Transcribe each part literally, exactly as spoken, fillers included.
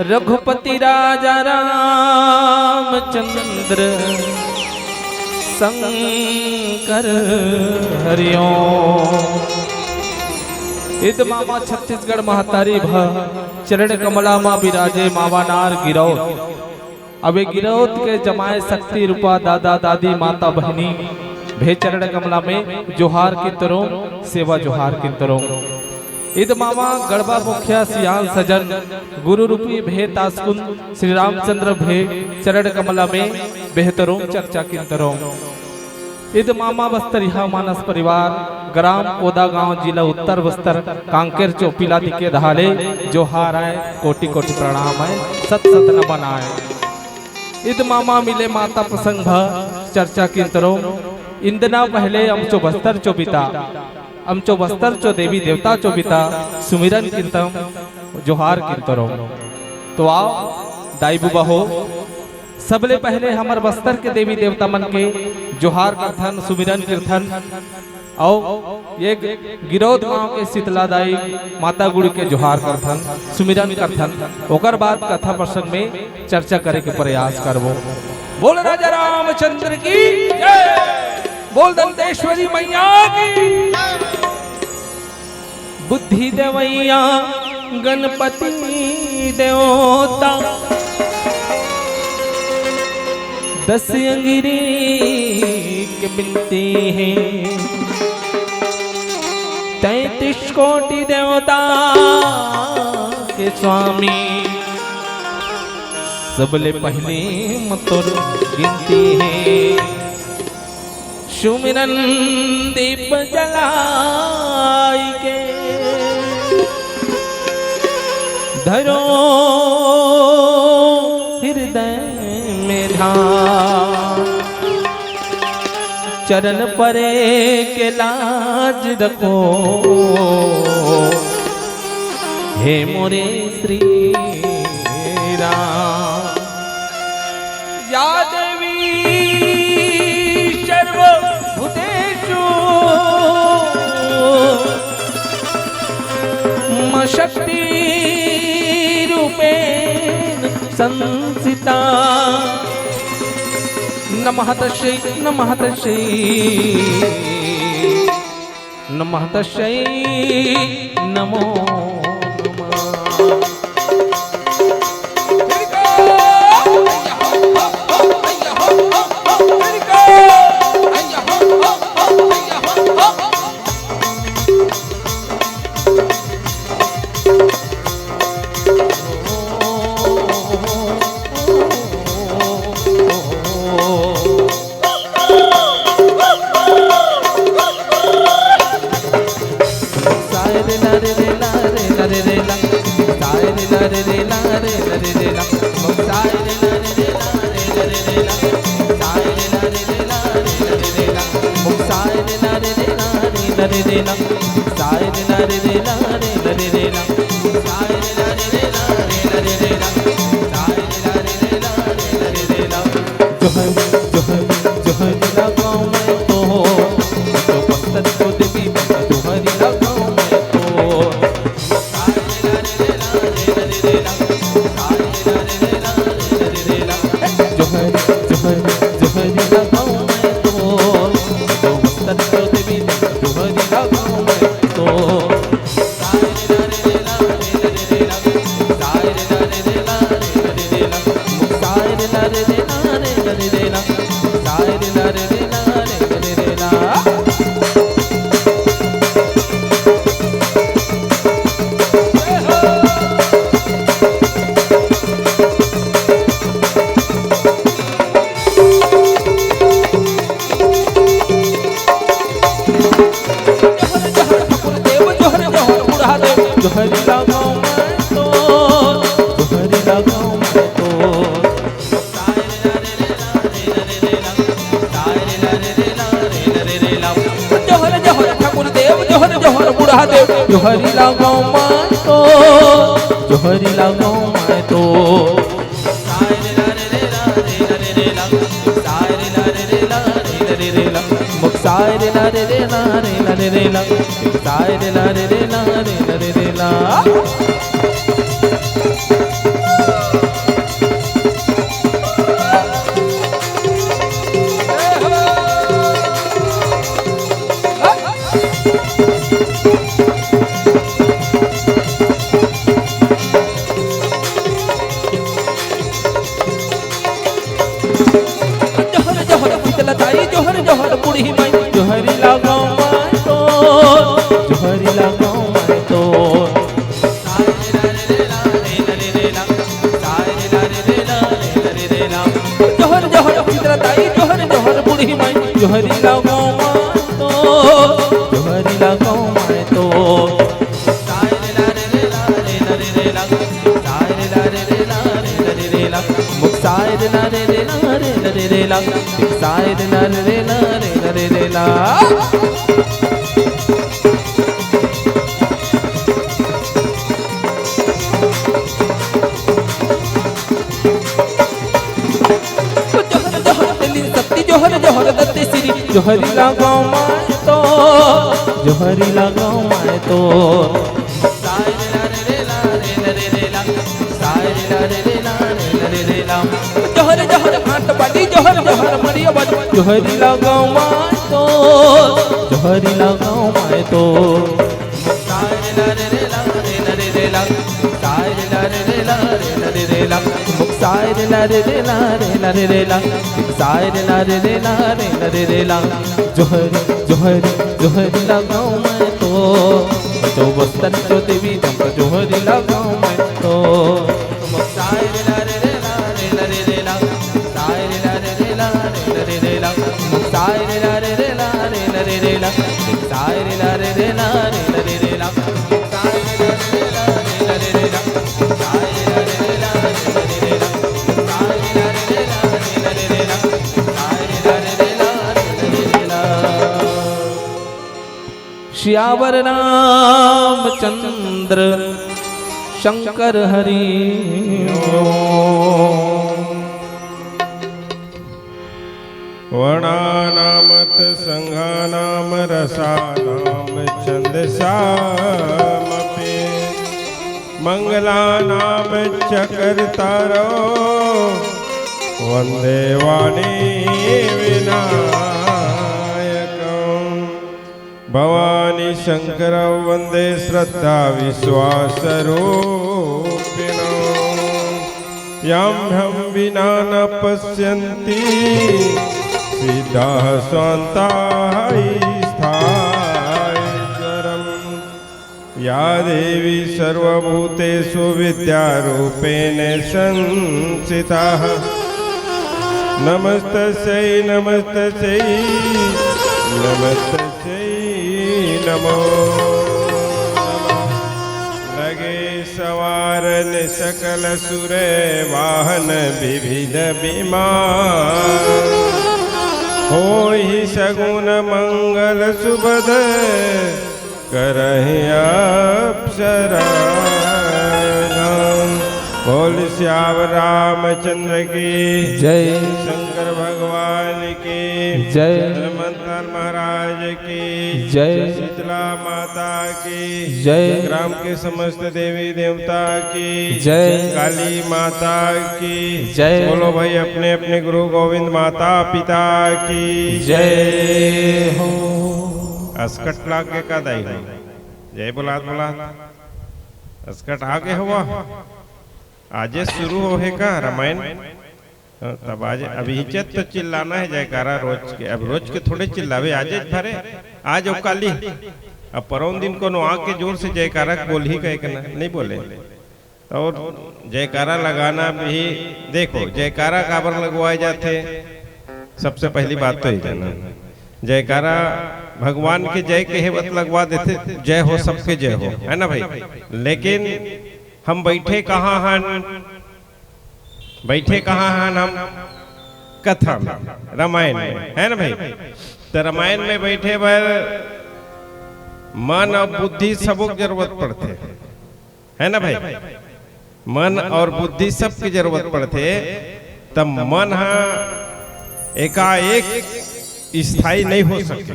रघुपति राजा रामचंद्र शंकर हरिओ। इद मामा छत्तीसगढ़ महतारी भा चरण कमला मा बिराजे मावानार गिरौत। अबे गिरौत के जमाए शक्ति रूपा दादा दादी माता बहनी भे चरण कमला में जोहार किंतरों, सेवा जोहार किंतरों। इद मामा गड़बा मुखिया सियान सजन गुरु रूपी भे तासकुन श्री रामचंद्र भे चरण कमला में बेहतरों चर्चा किंतरों। इद मामा बस्तरिहा मानस परिवार, ग्राम कोदा गांव, जिला उत्तर बस्तर, कांकेर चोपीला दिके दहाले जोहार आय, कोटि कोटि प्रणाम आय, सत सत नमन आय। इद मामा मिले माता प्रसंग भा चर्चा किंतरों। इंदना पहले अमचो बस्तर चो बिता, अमचो बस्तर चो देवी देवता चो बिता सुमिरन किंतम, जोहार किंतरों। तो आओ दाई बुबा हो, सबले पहले हमर बस्तर के देवी देवता मन के जोहार करथन, सुमिरन करथन, अउ ये गिरौद गांव के शीतला दाई माता गुड़ी के जोहार करथन, सुमिरन करथन। ओकर बाद कथा प्रसंग में चर्चा करे के प्रयास करबो। बोल राजा रामचंद्र की जय, बोल दंतेश्वरी मैया की। बुद्धि देवैया गणपति देवता, दस अंगिरी के बिनती हे, तैंतीस कोटि देवता के स्वामी, सबले पहली म तोर गिनती हे। सुमिरन दीप जलाई के धरो हृदय में ध्यान, चरण परे के लाज रखो हे मोरे श्री राम। या देवी सर्वभूतेषु मम शक्ति रूपेण संस्थिता। नमः तस्यै, नमः तस्यै। नमः तस्यै नमो नमः। जोहर, जोहर, जोहर लगाऊं मैं तो, तो बस्तर को देवी मैं जोहर लगाऊं मैं तो। जोहर, जोहर, जोहर लगाऊं मैं तो, तो बस्तर को देवी मैं जोहर लगाऊं मैं तो। जोहरी लगाऊं मैं तो, जोहरी लगाऊं मैं तो। जोहर, जोहर ठाकुर देव, जोहर, जोहर बूढ़ा देव। जोहरी लगाऊं मैं तो, जोहरी लगाऊं मैं तो। जोहरी लगाओ मैं तो, जोहरी लगाओ मैं तो। जोहर जोहर तेली सत्ती, जोहर जोहर दत्ती श्री, जोहरी लगाओ मैं तो, जोहरी लगाओ मैं तो। जोहर जोहर हाथ बाजी, जोहर जोहर मरिया बाजी, जोहरी लगाओ मैं तो, जोहरी लगाओ मैं तो। जोहरी जोहरी जोहरी लगाओ मैं तो, जो बस्तर जो देवी जब जोहरी लगाओ मैं तो। सियावर रामचंद्र शंकर हरि। वणानामथ संघानाम रसानाम छंदसामपि। मंगलानाम च कर्तारो वंदे वाणी विनायकम्। भवानी शंकरौ वंदे श्रद्धा विश्वासरूपिणौ। यां भ्रम विना न पश्यन्ति सिद्धाः स्वान्ताः स्थायिज्वरम्। या देवी सर्वभूतेषु विद्यारूपेण संस्थिता। नमस्तस्यै नमस्तस्यै नमस्तस्यै नमो नमः। लगे सवारन सकल सुर वाहन विविध विमान। होहि सगुन मंगल सुभद करहि अप्सरा गान। बोल सियावर रामचंद्र की जय। शंकर भगवान की जय। हनुमंत लाल महाराज की जय। शीतला माता की जय। ग्राम के समस्त देवी देवता की जय। काली माता की जय। बोलो भाई, अपने अपने गुरु गोविंद माता पिता की जय हो। अस्कट लाग के का दाई हो? जय बोलात बोलात। अस्कट आ गे हवा। आजे शुरू हो हे का रामायण? हाँ, तब आज अभी इज्जत तो चिल्लाना है जयकारा रोज के। अब रोज के थोड़े चिल्लावे, आजे भरे, आज और काली। अब परौन दिन कोनो आके जोर से जयकारा बोलही कहे के ना, नहीं बोले। तो जयकारा लगाना भी, देखो, जयकारा काबर लगवाए जाथे, सबसे पहली बात तो ये जाना, जयकारा भगवान के जय कहे वत लगवा देथे, जय हो, सबके जय हो, है ना भाई? लेकिन हम बैठे कहाँ हन? बैठे कहाँ हन हम? कथा में, रामायण में, है ना भाई? तो रामायण में बैठे बर मन और बुद्धि सबो के जरूरत पड़थे, है ना भाई? मन और बुद्धि सबके जरूरत पड़थे, तब मन हा एकाएक स्थायी नहीं हो सके।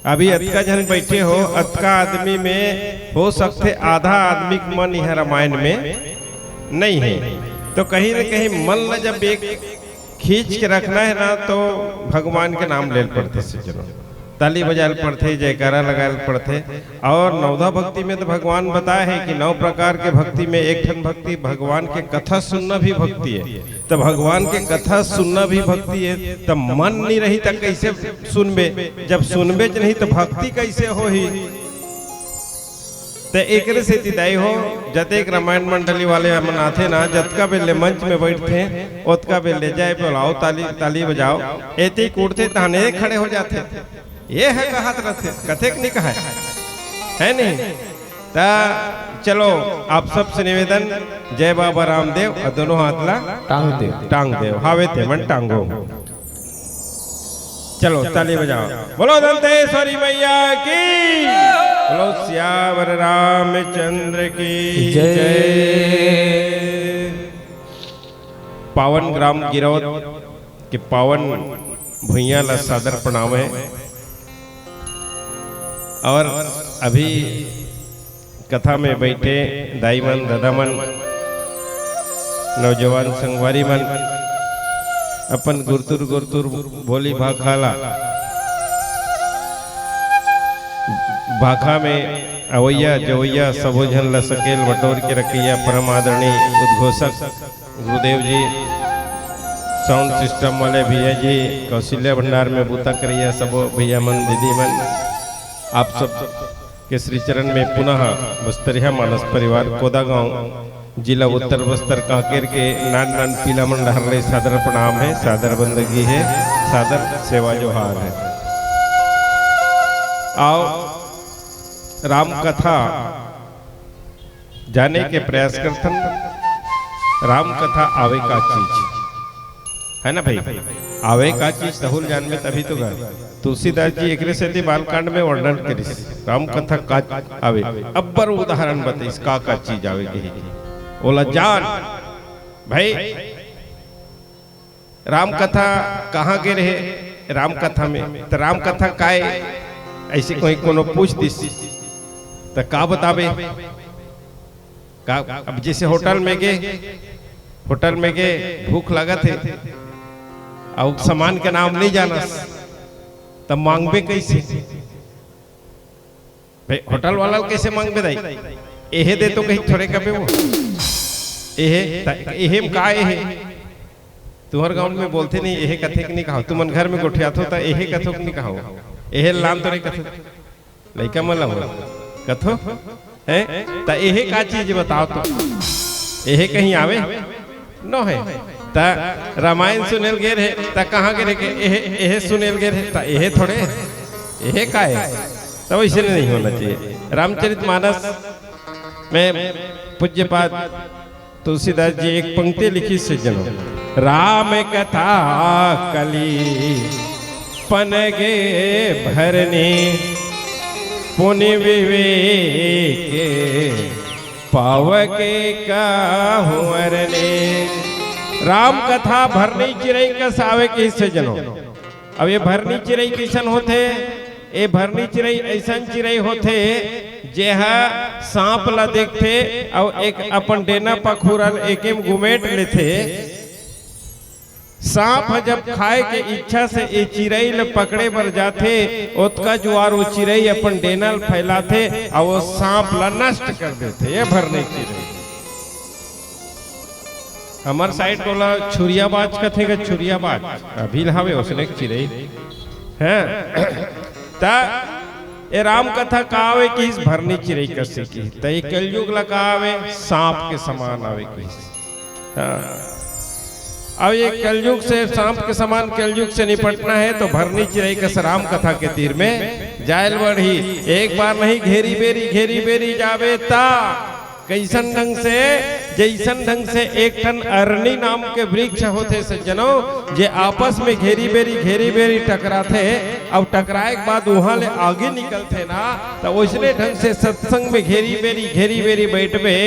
अभी अतका झन बैठे हो, अतका आदमी में हो सकथे आधा आदमी के मन इहाँ रामायण में नहीं है, तो कहीं न कहीं मन ला जब एक खींच के रखना है ना, तो भगवान के नाम ले पड़थे सज्जनों, ताली बजाए पड़थे, जयकारा लगाए पड़थे। और नवधा भक्ति में तो भगवान बताए है कि नौ प्रकार के भक्ति में एक ठन भक्ति भगवान के कथा सुनना भी भक्ति है। तो भगवान के कथा सुनना भी भक्ति है। तो मन नहीं रही तो कैसे सुनबे? जब सुनबे च नहीं तो भक्ति कैसे होही? ते एकरे सेती दाई हो, जतेक रामायण मंडली वाले मन आथे ना, जतका बेर ले मंच में बैठथे, ओतका बेर ले जय बोलाओ, ताली, ताली बजाओ। एती उठथे तहने खड़े हो जाथे। ये ह कहत रथे, कथेक नहीं कहा है, है नहीं? ता चलो, आप सबसे निवेदन, जय बाबा रामदेव, और दोनों हाथ ला टांग देव। टांग देव, हावे ते मन टांगो। चलो, ताली बजाओ। बोलो दंतेश्वरी मैया की, बोलो सियावर रामचंद्र की जय। जय। पावन ग्राम गिरौद के पावन भुइयां ला सादर प्रणाम है। और अभी कथा में बैठे दाई मन, दादा मन, नौजवान संगवारी मन, अपन गुरतुर गुरतुर बोली भाखा ला, भाखा में अवैया जवैया सबो झन ला सकेल बटोर के रखैया परम आदरणीय उद्घोषक गुरुदेव जी, साउंड सिस्टम वाले भैया जी, कौशल्या भंडार में बूता करैया सबो भैया मन, दीदी मन, आप सब के श्री चरण में पुनः बस्तरिया मानस परिवार कोदागांव, जिला उत्तर बस्तर कांकेर के नान नान पीला मन डहर ले सादर प्रणाम है, सादर बंदगी है, सादर सेवा जोहार है। आओ राम कथा जाने के प्रयास करथन। राम कथा आवे का चीज है ना भाई? आवे का चीज तहुल जान में तभी तो गा। तुलसीदास जी एकरे सेती बालकांड में वर्णन करिस, राम कथा का आवे। अब्बर उदाहरण बताइस का का चीज आवे के ही। ओला जान भाई, राम कथा कहाँ के रहे? राम कथा में तो राम कथा काय, ऐसे कोई कोनो पूछ दिस त का बताबे? का अब जैसे होटल में गे, होटल में गे, भूख लगत हे, अउ सामान के नाम नहीं जानस, त मांगबे कैसे? बे, होटल वाला ल कैसे मांगबे दाई? एहे दे तो कहीं थोड़े कबे वो। एहे, त, एहे में का एहे? तुहर गांव में बोलथे नहीं, एहे कथे कि नहीं कहो? तुमन घर में गोठियाथो त एहे कथो कि नहीं कहो? एहे लान तो नहीं कथो। लइका मन ला बोल। कथो? हैं? त एहे का चीज बताओ तो? एहे कहीं आवे? नो है। त रामायण सुनेल गे रहे, त कहाँ गे रहे के? एहे, एहे सुनेल गे रहे, त एहे थोड़े? एहे का है? त वैसे नहीं होना चाहिए। रामचरित मानस में पूज्यपाद तुलसीदास जी एक पंक्ति लिखिस हे जनो, राम कथा कली पन गे भरनी, पुनि विवेक पावके कहूँ अरनी। राम कथा भरनी चिरई कस आवे कहिस हे जनो। अब ये भरनी चिरई कइसन होथे? ये भरनी चिरई अइसन चिरई होथे, जेहा सांप ला देखथे अउ एक अपन डेना पखुरन एके म गुमेट लेथे। सांप ह जब खाए के इच्छा से ए चिरई ल पकड़े बर जाथे, ओतका जुआर वो चिरई अपन डेना ल फैलाथे अउ वो सांप ला नष्ट कर देथे। ये भरनी चिरई। हमर साइड ओला छुरियाबाज कथे ग, छुरियाबाज। अभी ल हवे ओसने के चिरई। हैं? त ए राम कथा का आवे किहिस? भरनी चिरई कस किहिस। त ए कलयुग ला का आवे? सांप के समान आवे किहिस। हाँ। अब ये कलयुग से, सांप के समान कलयुग से निपटना है तो भरनी चिरई कस राम कथा के तीर में जायल बढ़ही। एक बार नहीं घेरी बेरी, घेरी बेरी जाबे ता कइसन ढंग से, जइसन ढंग से एक ठन अरनी नाम के वृक्ष होथे सज्जनों, जे आपस में घेरी बेरी, घेरी बेरी टकराथे, अउ टकराए के बाद उहाँ ले आगे निकलथे ना, त ओइसने ढंग से सत्संग में घेरी बेरी, घेरी बेरी बइठबे,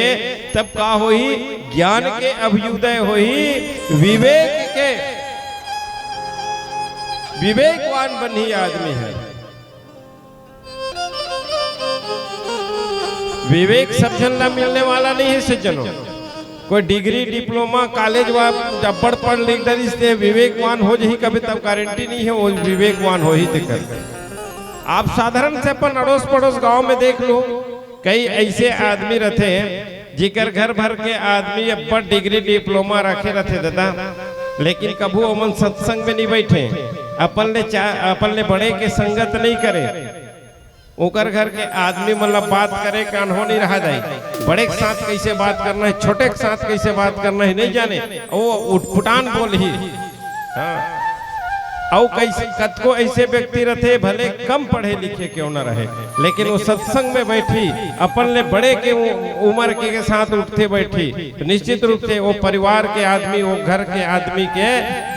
तब का होही? ज्ञान के अभ्युदय होही, विवेक के, विवेकवान बनही आदमी ह। विवेक सब झन ला मिलने वाला नहीं है सज्जनों। कोई डिग्री, डिप्लोमा, कॉलेज वा अब्बड़ पढ़ लिख डरिस ते विवेकवान हो जही कभी, तब गारंटी नहीं है वो विवेकवान होही तेकर। आप साधारण से अपन अड़ोस पड़ोस गांव में देख लो, कई ऐसे आदमी रथे जेकर घर भर के आदमी अब्बड़ डिग्री, डिप्लोमा रखे रथे दादा, लेकिन कभू ओमन सत्संग में नहीं बैठे, अपन ले चा-, अपन ले बड़े के संगत नहीं करे। ओकर घर के आदमी मन ला बात करे कान्हो नहीं रहा दाई। बड़े के साथ कैसे बात करना है, छोटे के साथ कैसे बात करना है, नहीं जाने। वो उटपुटान बोलही। हाँ। अउ कैसे, कतको ऐसे व्यक्ति रहते, भले कम पढ़े लिखे क्यों ना रहे, लेकिन वो सत्संग में बैठी, अपन ले बड़े के उ-, उम्र के, के साथ उठते बैठी, तो निश्चित रूप से वो परिवार के आदमी, वो घर के आदमी के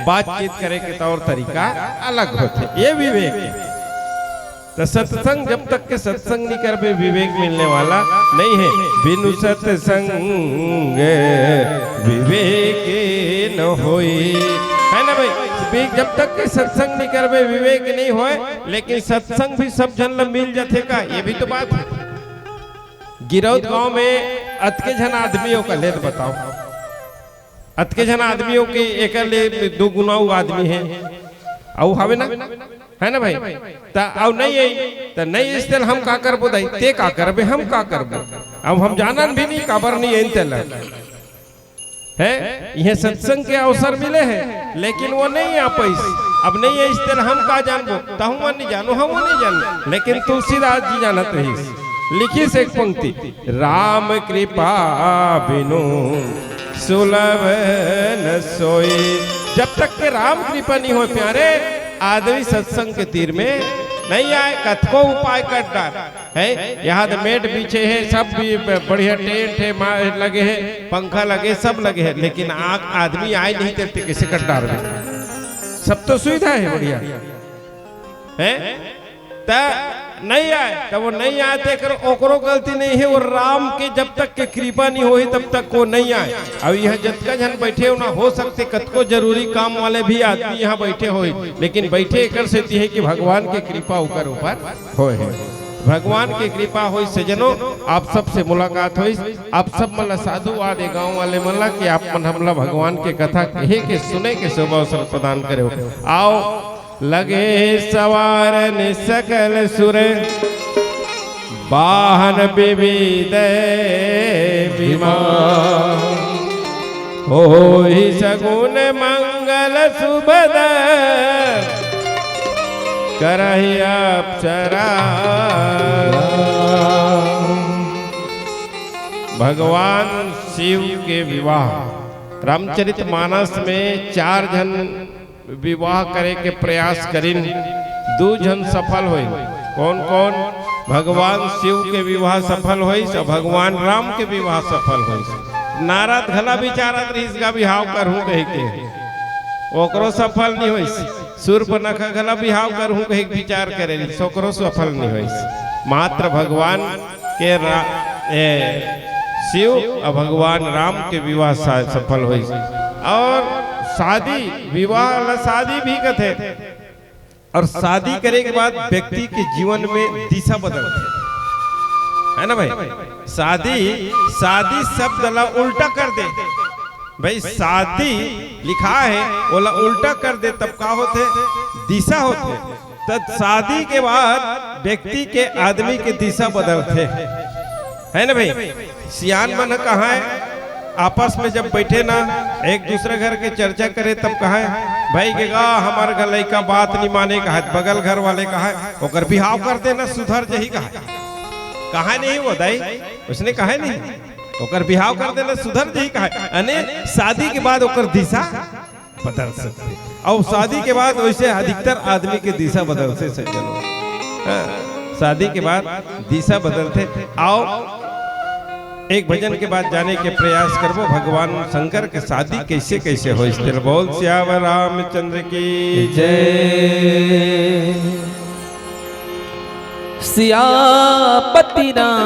बातचीत करे के तौर तरीका अलग होते। ये विवेक है। तो सत्संग, जब तक के सत्संग नहीं करबे, विवेक मिलने वाला नहीं है। बिनु सत्संग विवेक न होई, है ना भाई? बि-, जब तक के सत्संग नहीं करबे, विवेक नहीं होए। लेकिन सत्संग भी सब झन ला मिल जाथे का? ये भी तो बात है। गिरौद गांव में अतके झन आदमी हो का, ले तो बताओ। अतके झन आदमी हो के एकर ले दो गुना वो आदमी है, अउ हवे ना, है ना भाई? त अउ नहीं आई, त नहीं आइस तेला हम का करबो दाई, ते का करबे, हम का करबो? अब हम जानन भी नहीं काबर नहीं आइन तेला। है, ये सत्संग के अवसर मिले है, लेकिन वो नहीं आ पाइस। अब नहीं आइस तेला हम का जानबो? तहु मन नहीं जानो, हम नहीं जानो, लेकिन तुलसीदास जी जानत रहिस। लिखिस एक पंक्ति, "राम कृपा बिनु सुलभ न सोई।" जब तक के राम कृपा नहीं होए प्यारे, आदमी सत्संग के तीर में नहीं आए, कतको उपाय कर डार। है, यहाँ तो मेट बिछे है, सब भी ब-, बढ़िया टेंट है, मा-, लगे है, पंखा लगे, सब लगे है, लेकिन आ-, आदमी आए नहीं तेला ते कैसे कर डारबे? सब तो सुविधा है बढ़िया, है, त नहीं आए, त वो नहीं आए, तेकर ओकरो गलती नहीं है। वो राम के जब तक के कृपा नहीं होही, तब तक वो नहीं आए। अब यहाँ जतका झन बैठे हो ना, हो सकथे कतको जरूरी काम वाले भी आदमी यहाँ बैठे होही, लेकिन बैठे एकर सेती है कि भगवान के कृपा ओकर ऊपर होए है। भगवान के कृपा होइस सज्जनों, आप सबसे मुलाकात होइस। आप सब मन ला साधुवाद ए गांव वाले मन ला कि आप मन हमला भगवान के कथा कहे के, सुने के शुभ अवसर प्रदान करे हो। आओ, लगे सवारन सकल सुर, वाहन विविध विमान। होहि सगुन मंगल सुभद, करहि अप्सरा। भगवान शिव के विवाह। रामचरित मानस में चार झन विवाह करे के प्रयास करिन, दू झन सफल होइस। कौन कौन? भगवान शिव के विवाह सफल होइस अउ भगवान राम के विवाह सफल होइस। नारद घला विचारत रहिस गा बिहाव करहूं कहिके, ओकरो सफल नहीं होइस। सूर्पनखा घला बिहाव करहूं कहिके विचार करे रहिस, ओकरो सफल नहीं होइस। मात्र भगवान के रा-, ए, शिव अउ भगवान राम के विवाह सा-, सफल होइस। अउ शादी, विवाह ला शादी भी कथे। अउ शादी करे के बाद व्यक्ति के जीवन में दिशा बदलथे, है ना भाई? शादी, शादी शब्द ला उल्टा कर दे भाई, शादी लिखा है, ओला उल्टा कर दे तब का होथे? दिशा होथे। त शादी के बाद व्यक्ति के, आदमी के दिशा बदलथे, है ना भाई? सियान मन ह कहाय, आपस में जब बैठे ना, एक दूसरे घर के चर्चा करे तब कहाय, "भाई के गा, हमर घर लइका बात नहीं माने," कहाय, बगल घर वाले कहाय, "ओकर बिहाव कर देना, सुधर जही," कहाय। कहाय नहीं वो दाई, उसने कहाय नहीं, "ओकर बिहाव कर देना, सुधर जही," कहाय। अने शादी के बाद ओकर दिशा बदल सकथे। अउ शादी के बाद वैसे अधिकतर आदमी के दिशा बदलथे, सज्जनों। हाँ, शादी के बाद दिशा बदलथे। आओ, एक भजन के बाद जाने के प्रयास करबो, भगवान शंकर के शादी कैसे कैसे होइस तेला। बोल सियावर रामचंद्र की जय। सियापति राम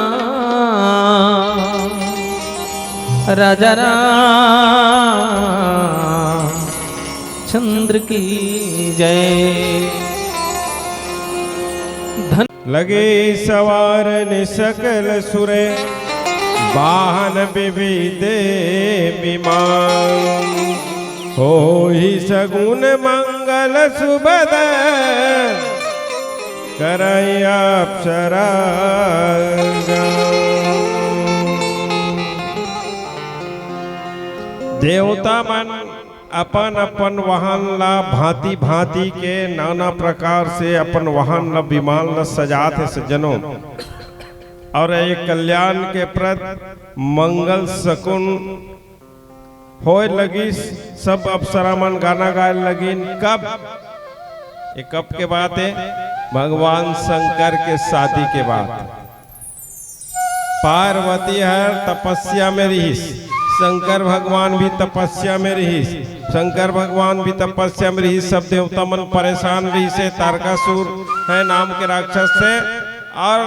राजा राम चंद्र की जय। धन लगे सवारन सकल सुर, वाहन विविध विमान। होहि सगुन मंगल सुभद, करहि अप्सरा। देवता मन अपन अपन वाहन ला भांति भांति के नाना प्रकार से अपन वाहन ला, विमान ला सजात हे सज्जनों। और ये कल्याण के प्रद मंगल सकुन होए लगिस। सब अप्सरा मन गाना गाए लगिन। कब? ये कब के बात है? भगवान शंकर के शादी के बात। पार्वती हर तपस्या में रहिस, शंकर भगवान भी तपस्या में रहिस, शंकर भगवान भी तपस्या में रहिस। सब देवता मन परेशान रहिस हे तारकासुर है नाम के राक्षस से। और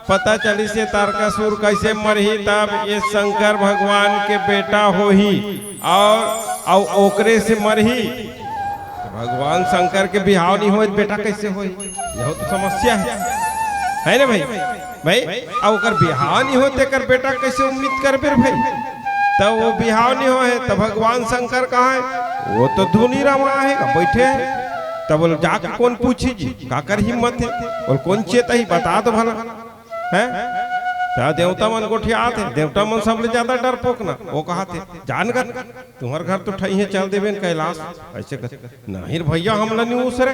पता चलिस हे तारकासुर कैसे मरही, तब ये शंकर भगवान के बेटा होही और, और ओकरे से मरही। तो भगवान शंकर के बिहाव नहीं होए, बेटा कैसे होए? यह तो समस्या है, है ना भाई? भाई, अब ओकर बिहाव नहीं होए, तेकर बेटा कैसे उम्मीद करबे रे भाई? तब वो बिहाव नहीं होए, तब भगवान शंकर कहाँ है? वो तो धुनी रमा है, बैठे हैं। तब बोले, जाके कौन पूछी जी, काकर हिम्मत है? और कौन चेता ही, बता तो भला। हैं? त देवता मन गोठियात हे, देवता मन सबले ज्यादा डरपोक ना। वो कहत हे, "जान गा, तुम्हर घर तो ठई हे, चल देबे न कैलाश।" ऐसे कह, "नहीं रे भैया, हमला नहीं उसरे।"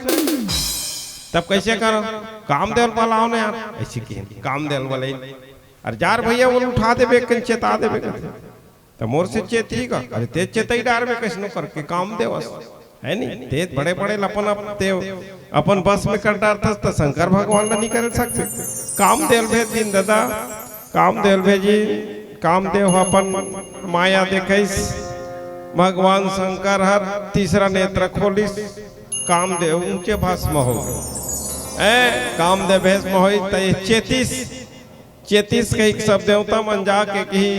तब कैसे करो? कामदेव वाला आओ ना यार, ऐसे कहे, कामदेव वाले। "अरे जा रे भैया, वो उठा देबे, कहीं चेता देबे।" त मोर से चेतही का? अरे ते चेतई डारबे, कैसनो करके काम देवस, है नी? ते बड़े बड़े ल अपन, अपन ते अपन बस में कर डारथस, त शंकर भगवान ला नहीं कर सकते? काम देल भेज दिन दादा, काम देल भेजी, काम देव अपन माया देखैस। भगवान शंकर हर तीसरा नेत्र खोलिस, काम देव ऊंचे भस्म हो गए। ए, काम देव भस्म होई त ये चेतिस, चेतिस कहिके सब देवता मन जाके कही,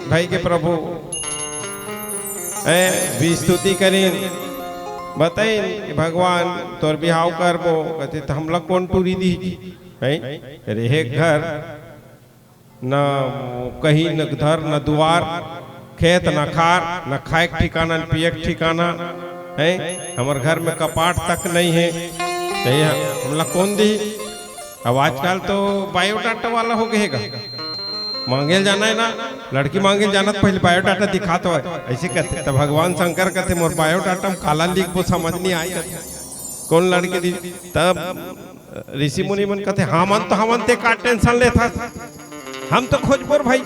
भाई के प्रभु, ऐ भी स्तुति करिन, बताइन कि भगवान तोर बिहाव करबो, कथे, "त हमला कौन टूरी दी?" हैं? रेहे घर, न कहीं, न घर, न दुआर, खेत, न खार, न खाए के ठिकाना, न पिए के ठिकाना, हैं? हमर घर में कपाट तक नहीं है, त ये हमला कौन दी? अब आजकल तो बायोडाटा वाला हो गए गा। मांगे ल जाना है ना, लड़की मांगे ल जाना त पहले बायोडाटा दिखात होय, ऐसे कहते। तब भगवान शंकर कहते, "मोर बायोडाटा में काला लिखबो, समझ नहीं आए।" कौन लड़की दी? तब ऋषि मुनि मन कहते, "हमन तो, हमन ते का टेंशन लेथस, हम तो खोजबो रे भाई।"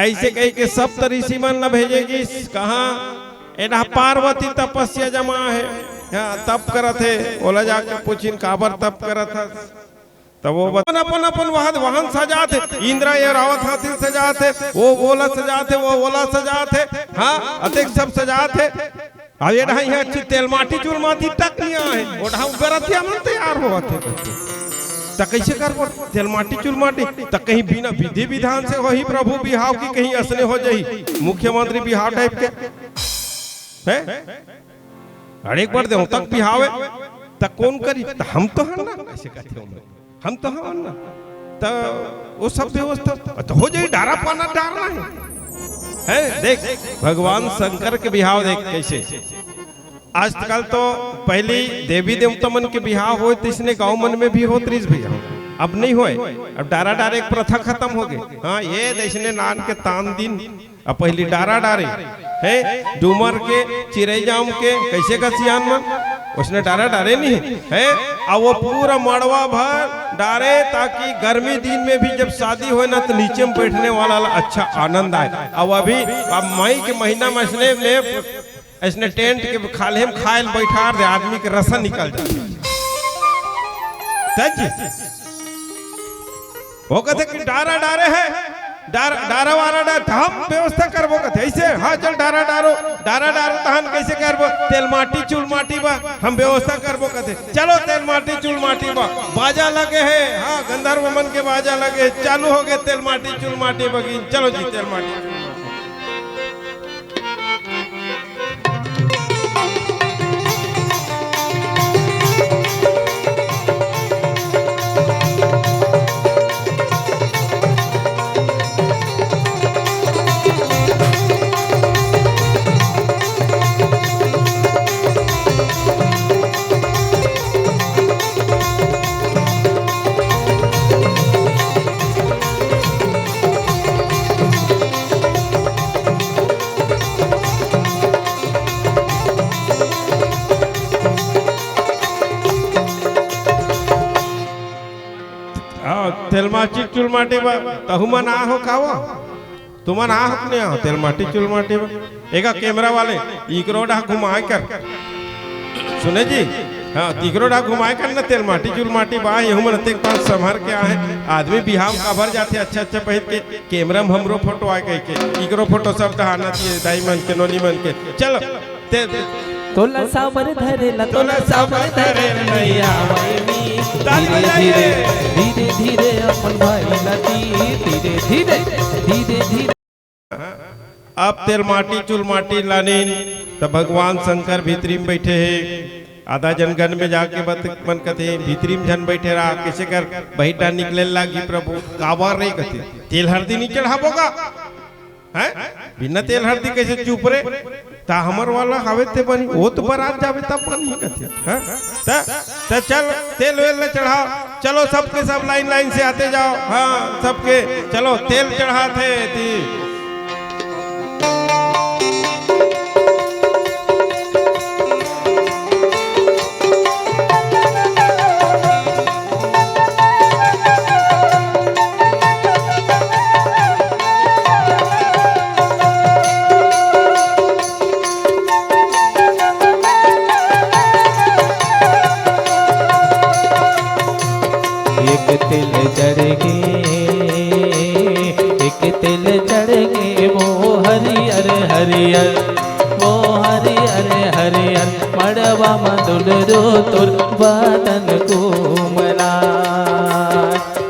ऐसे कहिके सप्त ऋषि मन ला भेजे गिस। कहाँ? एडा पार्वती तपस्या जमा है, हाँ, तप करत हे। ओला जाके पूछिन, "काबर तप करत हस?" तब वो बता, अपन, अपन वाहन, वाहन सजात हे, इंद्र ऐरावत हाथी सजात हे, वो ओला सजात हे, वो ओला सजात हे, हाँ, अतेक सब सजात हे। अब ये ढाई है अच्छी तेल माटी चूल माटी तक नहीं आए, वो ढाऊ बेरथिया मन तैयार होवत हे। त कैसे करबो तेल माटी चूल माटी? त कहीं बिना विधि विधान से होही प्रभु बिहाव की कहीं असने हो जाही मुख्यमंत्री बिहाव टाइप के? हैं? अरे एक बार देवता के बिहाव हे, त कौन करी? त हम तो हन ना, ऐसे कहते हो, हम तो हन ना। त वो सब व्यवस्था त हो जाही, डारा पाना डारना है। हैं? देख, भगवान शंकर के बिहाव देख कैसे। आजकल तो पहली देवी देवता मन के बिहाव होय, त इसने गांव मन में भी होत रहिस भैया, अब नहीं होय। अब डारा डारे के प्रथा खत्म हो गए। हाँ, ये त इसने नान के तान दिन अब पहली डारा डारे, हैं, डूमर के, चिरई जाम के, कैसे का सियान मन, उसने डारा डारे नहीं, हैं, अब वो पूरा मड़वा भर डारे, ताकि गर्मी दिन में भी जब शादी होए ना, तो नीचे में बैठने वाला ला अच्छा आनंद आए। अब अभी, अब मई के महीना में इसने ले, इसने टेंट के खाल्हे में खाए ल बैठार दे, आदमी के रसा निकल जाए। तज वो कहते कि डारा डारे है, डार-, डारा वारा डार, त हम व्यवस्था करबो कहते। ऐसे, हाँ, चल डारा डारो, डारा डारो, तहन कैसे करबो? तेल माटी चूल माटी बा, हम व्यवस्था करबो कहते। चलो तेल माटी चूल माटी बा, बाजा लगे है, हाँ, गंधर्व मन के बाजा लगे है, चालू हो गए तेल माटी चूल माटी बगिन। चलो जी, तेल माटी चूल माटी। माटी चुल माटी बा, तहू मन आ हो का वो? तुमन आ हो कि नहीं आ हो तेल माटी चुल माटी बा? एगा कैमरा वाले इकरो डहा घुमाए कर। सुने जी, हाँ, इकरो डहा घुमाए कर न तेल माटी चुल माटी बा, यहू मन अतेक पास संभर के आहे। आदमी बिहाव काबर जाथे अच्छा अच्छा पहिर के, कैमरा में हमरो फोटो आए कह के, इकरो फोटो सब डहाना दिए दाई मन के, नोनी मन के। चलो, ते, तोला साबर धरे ला, तोला साबर धरे ला, नहीं आवय नी। ताली धीरे बजाइए। धीरे, धीरे धीरे अपन भाई ला दी, धीरे धीरे, धीरे धीरे। अब तेल माटी चुल माटी लानिन, त भगवान शंकर भीतरी में बैठे हे। आधा जन गन में जाके बत-, मन कथे, "भीतरी में झन बैठे रहा, कइसे कर बहिटा निकले लागी प्रभु, काबर रे?" कथे, "तेल हरदी नहीं चढ़ाबो का?" हैं? बिना तेल हरदी कइसे चुप रे? ता हमर वाला हवे ते बनी, वो तो बरात जावे तब बनी कथे। हैं? त, त चल, तेल वेल ले चढ़ाओ। चलो सबके सब लाइन लाइन से आते जाओ। हाँ, सबके चलो तेल चढ़ात हे ती। एक तेल चढ़ गे, एक तेल चढ़ गे, वो हरियर हरियर, वो हरियर हरियर, मड़वा म दुलरू तोर बदन कोमला,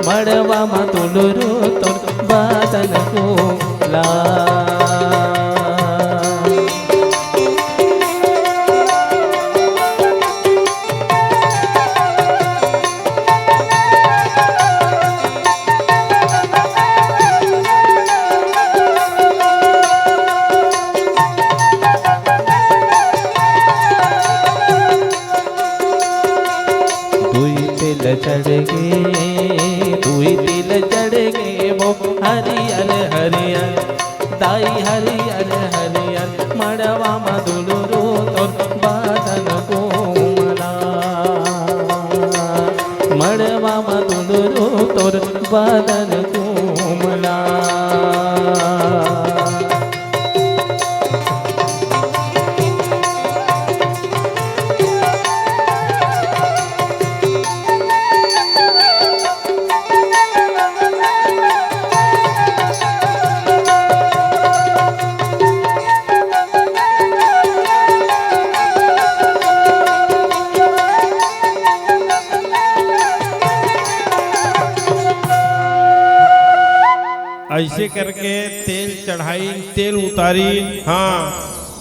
मड़वा म दुलरू तोर बदन कोमला। दुई तेल चढ़ गे, दुई तेल चढ़ गे, वो हरियर हरियर, दाई हरियर हरियर, मड़वा म दुलरू तोर बदन कोमला, मड़वा म दुलरू तोर बदन कोमला। अइसे करके तेल चढ़ाई, तेल उतारी, हाँ,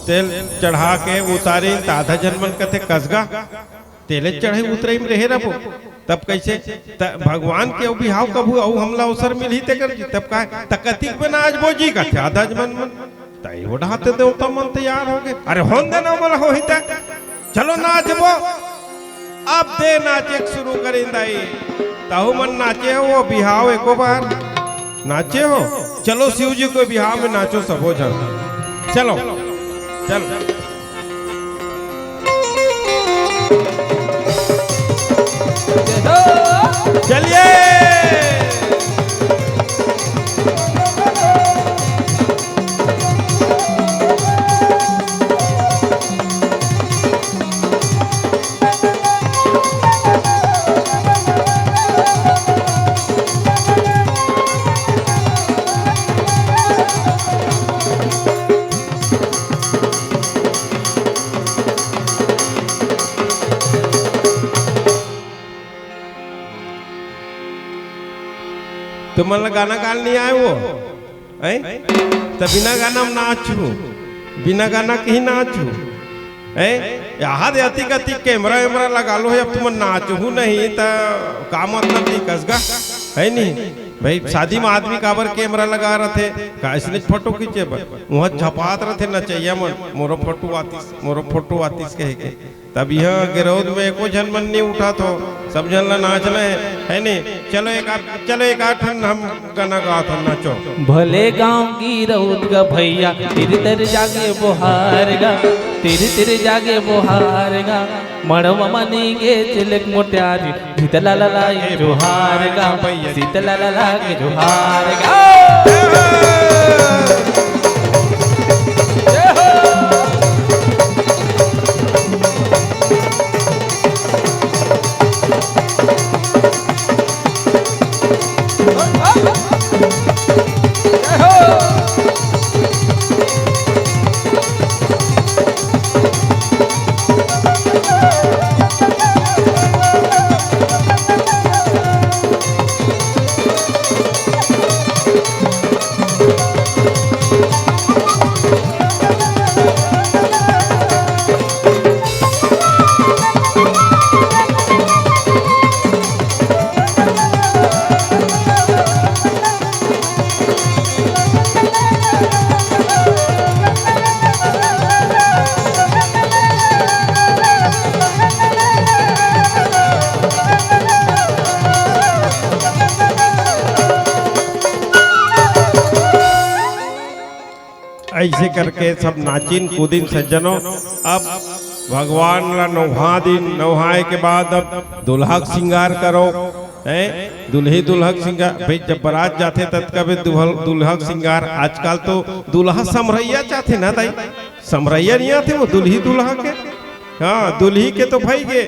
तेल चढ़ा के उतारी, त आधा जन मन कथे, "कसगा, तेले चढ़े उतरई में रहे रबो।" तब कइसे? त भगवान के अउ बिहाव कभू अउ हमला अवसर मिलही तेकर जी। तब का? त कतिक में नाचबो जी कथे, आधा जन मन, मन। त ए ओढ़ाते देवता मन तैयार हो गे। अरे होन दे ना, मोला होही त। चलो नाचबो। अब दे नाचे के शुरू करिन दाई। तहू मन नाचे हो, वो बिहाव एको बार नाचे हो। चलो शिव जी के बिहाव में नाचो सबो झन। चलो, चलो। चलिए। तुमन ला गाना गाल नहीं आए वो? हैं? त बिना गाना में नाचहू, बिना गाना के ही नाचहू। हैं? यहाँ दे अतिक अतिक कैमरा वैमरा लगा लो है, अब तुमन नाचहू नहीं त का मतलब नहीं कसगा, है नहीं? भाई शादी में आदमी काबर कैमरा लगा रथे, का इसने फोटो खींचे बर? वहाँ झपात रथे नचैया मन, "मोरो फोटो आतिस, मोरो फोटो आतिस" कहे के। तब इहाँ गिरौद में एको झन मन नहीं उठा थो, सब झन ला नाचना है, है नहीं? चलो एक आध, चलो एक आध ठन हम गाना गात हन, नाचो। भले गाँव गिरौद गा भैया, तिर तिर जागे बोहार गा, तिर तिर जागे बोहार गा, मड़वा मनी गे चिलक मोटारी, भितला ला ला ये जोहार गा, शीतला ला ला के जोहार गा। ऐसे करके सब नाचिन कूदिन सज्जनों। अब भगवान ला नोहा दिन, नोहाए के बाद अब दूल्हा के श्रृंगार करो, हैं? दुल्ही दूल्हा के श्रृंगार, भाई, जब बारात जाथे ततका भी दुल्ह-, दूल्हा के श्रृंगार। आजकल तो दूल्हा समरैया चाहथे ना दाई, समरैया नहीं आथे वो दुल्ही दूल्हा के। हाँ, दुल्ही के तो भाई गे,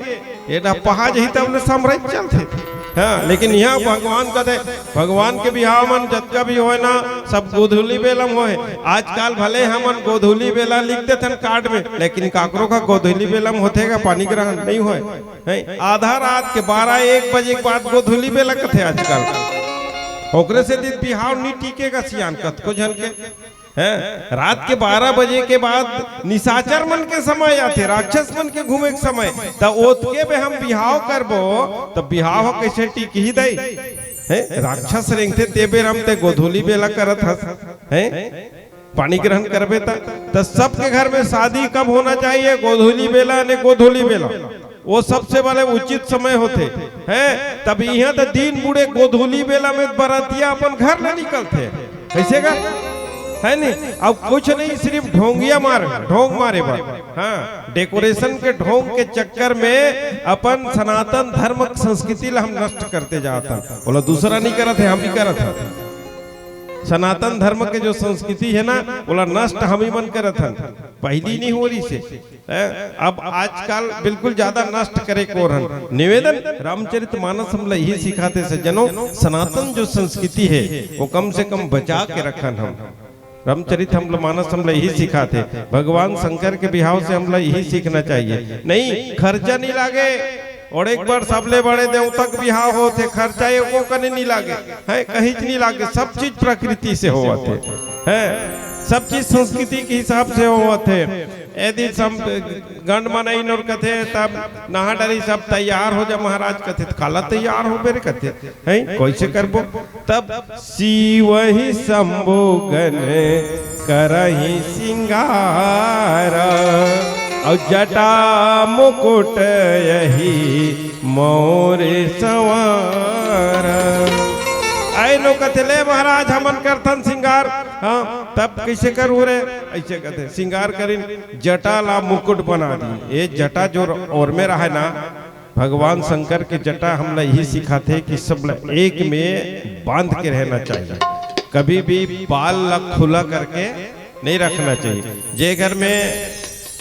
ये डब्बा जही तब ले समरैत चलथे। हाँ, लेकिन यहाँ भगवान कथे, भगवान के बिहाव मन जतका भी होय ना, सब गोधूली बेलम होय। आजकल भले हमन गोधूली बेला लिख देथन कार्ड में, लेकिन काकरो का गोधूली बेलम होथे का पानी ग्रहण नहीं होय। हैं? आधा रात के बारह एक बजे के बाद गोधूली बेला कथे आजकल। ओकरे से दिन बिहाव नहीं टिकेगा सियान कतको झन के। हैं? रात के बारह बजे के बाद निशाचर मन के समय आथे, राक्षस मन के घूमे के समय। त ओतके बे हम बिहाव करबो, त बिहाव ह कइसे टिकही दई? हैं? राक्षस रेंगथे ते बेर हम ते गोधूली बेला करत हस। हैं? पानी ग्रहण करबे त, त सबके घर में शादी कब होना चाहिए? गोधूली बेला ने गोधूली बेला। वो सबसे बड़े उचित समय होथे, हैं? तब इहाँ त दिन बुड़े गोधूली बेला में बरतिया अपन घर ले निकलथे, कइसे गा? है नहीं? अब कुछ नहीं, सिर्फ ढोंगिया मार, ढोंग मारे बर। हाँ, डेकोरेशन के ढोंग के चक्कर में अपन सनातन धर्म के संस्कृति ला हम नष्ट करते जात हन। ओला दूसरा नहीं करत हे, हम ही करत हन। सनातन धर्म के जो संस्कृति है ना, ओला नष्ट हम ही मन करत हन। पहली नहीं हो रही से, हैं? अब आजकल बिल्कुल ज्यादा नष्ट करे कोर हन। निवेदन, रामचरित मानस हमला यही सिखाथे सज्जनों, सनातन जो संस्कृति है, वो कम से कम बचा के रखन हम। रामचरित हमला मानस हमला यही सिखाथे। भगवान शंकर के बिहाव से हमला यही सीखना चाहिए। नहीं, खर्चा नहीं लागे। और एक बार सबले बड़े देवता के बिहाव होथे, खर्चा एको कने नहीं लागे, हैं, कहीं नहीं लागे, सब चीज प्रकृति से होवत हे, हैं, सब चीज संस्कृति के हिसाब से होवत हे। यदि सम-, गंड मनई नोर कथे, तब नहा डरी सब तैयार हो जा महाराज कथे, त काला तैयार हो बेरे कथे, हैं, कैसे करबो? तब शिव ही शंभु गण करही सिंगार, और जटा मुकुट यही मोर संवार। आए नो कथे, "ले महाराज, हमन करथन सिंगार।" हाँ, तब कैसे करू रे? ऐसे कथे, सिंगार करिन, जटा ला मुकुट बना दी। ये जटा जो ओर में रहा ना, भगवान शंकर के जटा हमला यही सिखाथे कि सब ला एक में बांध के रहना चाहिए, कभी भी बाल ला खुला करके नहीं रखना चाहिए। जे घर में,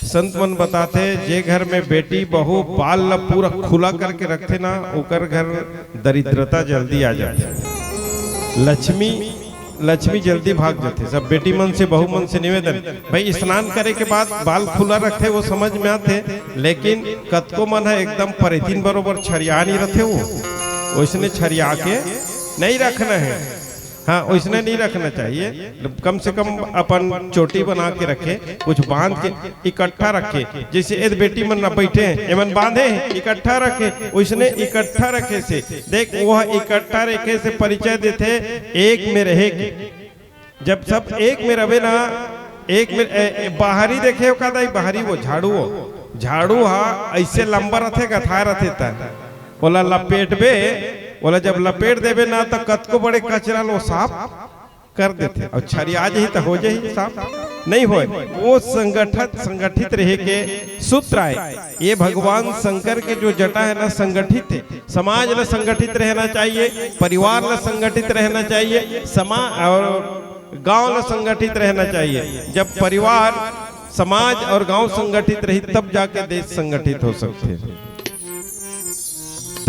संत मन बताथे, जे घर में बेटी बहू बाल ला पूरा खुला करके रखथे ना, ओकर घर दरिद्रता जल्दी आ जाथे। लक्ष्मी लक्ष्मी जल्दी भाग जाथे। सब बेटी मन से, बहू मन से निवेदन, भाई, स्नान करे के बाद बाल खुला रखथे, वो समझ में आथे, लेकिन कतको मन ह एकदम परेतिन बरोबर छरिया नहीं रथे, वो वैसने छरिया के नहीं रखना है। हाँ, वैसने नहीं रखना चाहिए। कम से कम अपन चोटी बना के रखे, कुछ बांध के इकट्ठा रखे। जैसे ए बेटी मन ना बैठे हैं, एमन बांधे हैं, इकट्ठा रखे, वैसने इकट्ठा रखे से देख, वो इकट्ठा रखे से परिचय देथे एक में रहे के। जब सब एक में रहे ना, एक में, ए, ए, बाहरी देखे हो का दाई, बाहरी वो झाड़ू हो, झाड़ू हा ऐसे लंबा रथे, गथाए रथे, त ओला लपेटबे, ओला जब लपेट देबे ना, त कतको बड़े कचरा लो साफ कर देथे। अउ छरिया जही त हो जही साफ, नहीं होय। वो संगठित, संगठित रहे के सूत्र आय। ये भगवान शंकर के जो जटा है ना, संगठित है। समाज ला संगठित रहना चाहिए, परिवार ला संगठित रहना चाहिए, समाज और गांव ला संगठित रहना चाहिए। जब परिवार, समाज और गांव संगठित रही, तब जाके देश संगठित हो सकथे।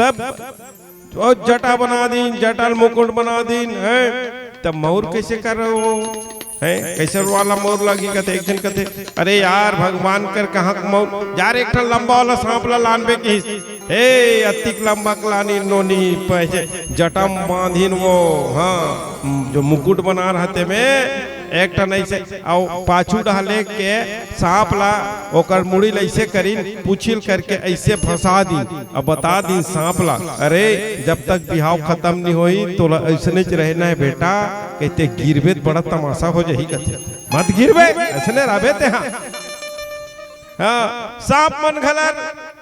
तब ओ जटा बना दीन, जटा ल मुकुट बना दीन, हैं? तब मउर कइसे कर रहे हो? हैं? कइसे वाला मउर लागी? कथे, एक झन कथे, "अरे यार, भगवान कर कहाँ के मउर? यार, एक ठन लंबा वाला सांप ला लानबे किहिस।" "हे, अतिक लंबा के लानी नोनी, पैसे जटा म बांधिन वो, हाँ, जो मुकुट बना रहते में, एक ठन ऐसे, अउ पाछू डहा लेग के सांप ला, ओकर मुड़ी ल ऐसे करिन, पूछी ल करके ऐसे फंसा दीन, अब बता दीन सांप ला, 'अरे, जब तक बिहाव खतम नहीं होई, तोला ऐसने च रहना है बेटा, कहिते गिरबे त बड़ा तमाशा हो जाही,' कथे, 'मत गिरबे, ऐसने रहबे तेहा।' हाँ, सांप मन घला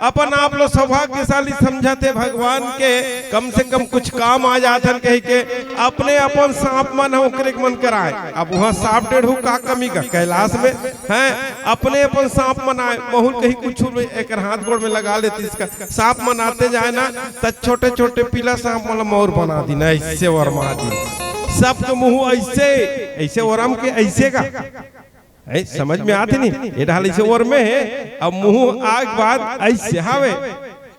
अपन आप लो सौभाग्यशाली समझथे, भगवान के कम से कम कुछ काम आ जाथन कहिके अपने अपन सांप मन ह ओकरे के मन कराए। अब उहाँ सांप डेढ़ू का कमी का कैलाश में, हैं? अपने अपन सांप मन आए, महुर कहीं कुछ में एकर हाथ गोड़ में लगा लेतिस का। सांप मन आते जाए ना, त छोटे-छोटे पीला सांप मन ला मउर बना दीन, ऐसे ओरमा दीन। सबके मुँह ऐसे, ऐसे ओरम के ऐसे का। हैं, समझ में आथे नहीं? ये ढाल ऐसे ओरमे हे, अब मुँह आग बाद ऐसे हावे।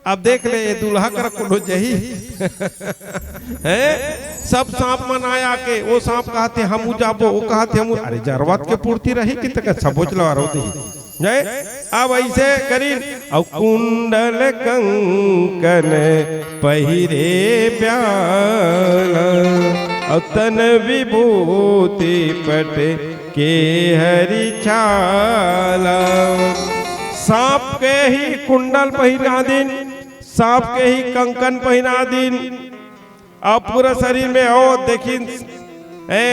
अब देख ले, ये दूल्हा कर कोनो जही। हैं? सब सांप मन आए आके, वो सांप कहथे, "हमू जाबो," वो कहथे, "हमू।" अरे, जरूरत के पूर्ति रही कि तक सबोच लवा रो दे। हैं? अब ऐसे करीन, अउ कुंडल कंकन पहिरे प्याला, अउ तन विभूति पट के हरि छाला। सांप के ही कुंडल पहिरा दीन, सांप के ही कंकन पहिरा दीन, अउ पूरा शरीर में, ओ, देखिन, ए,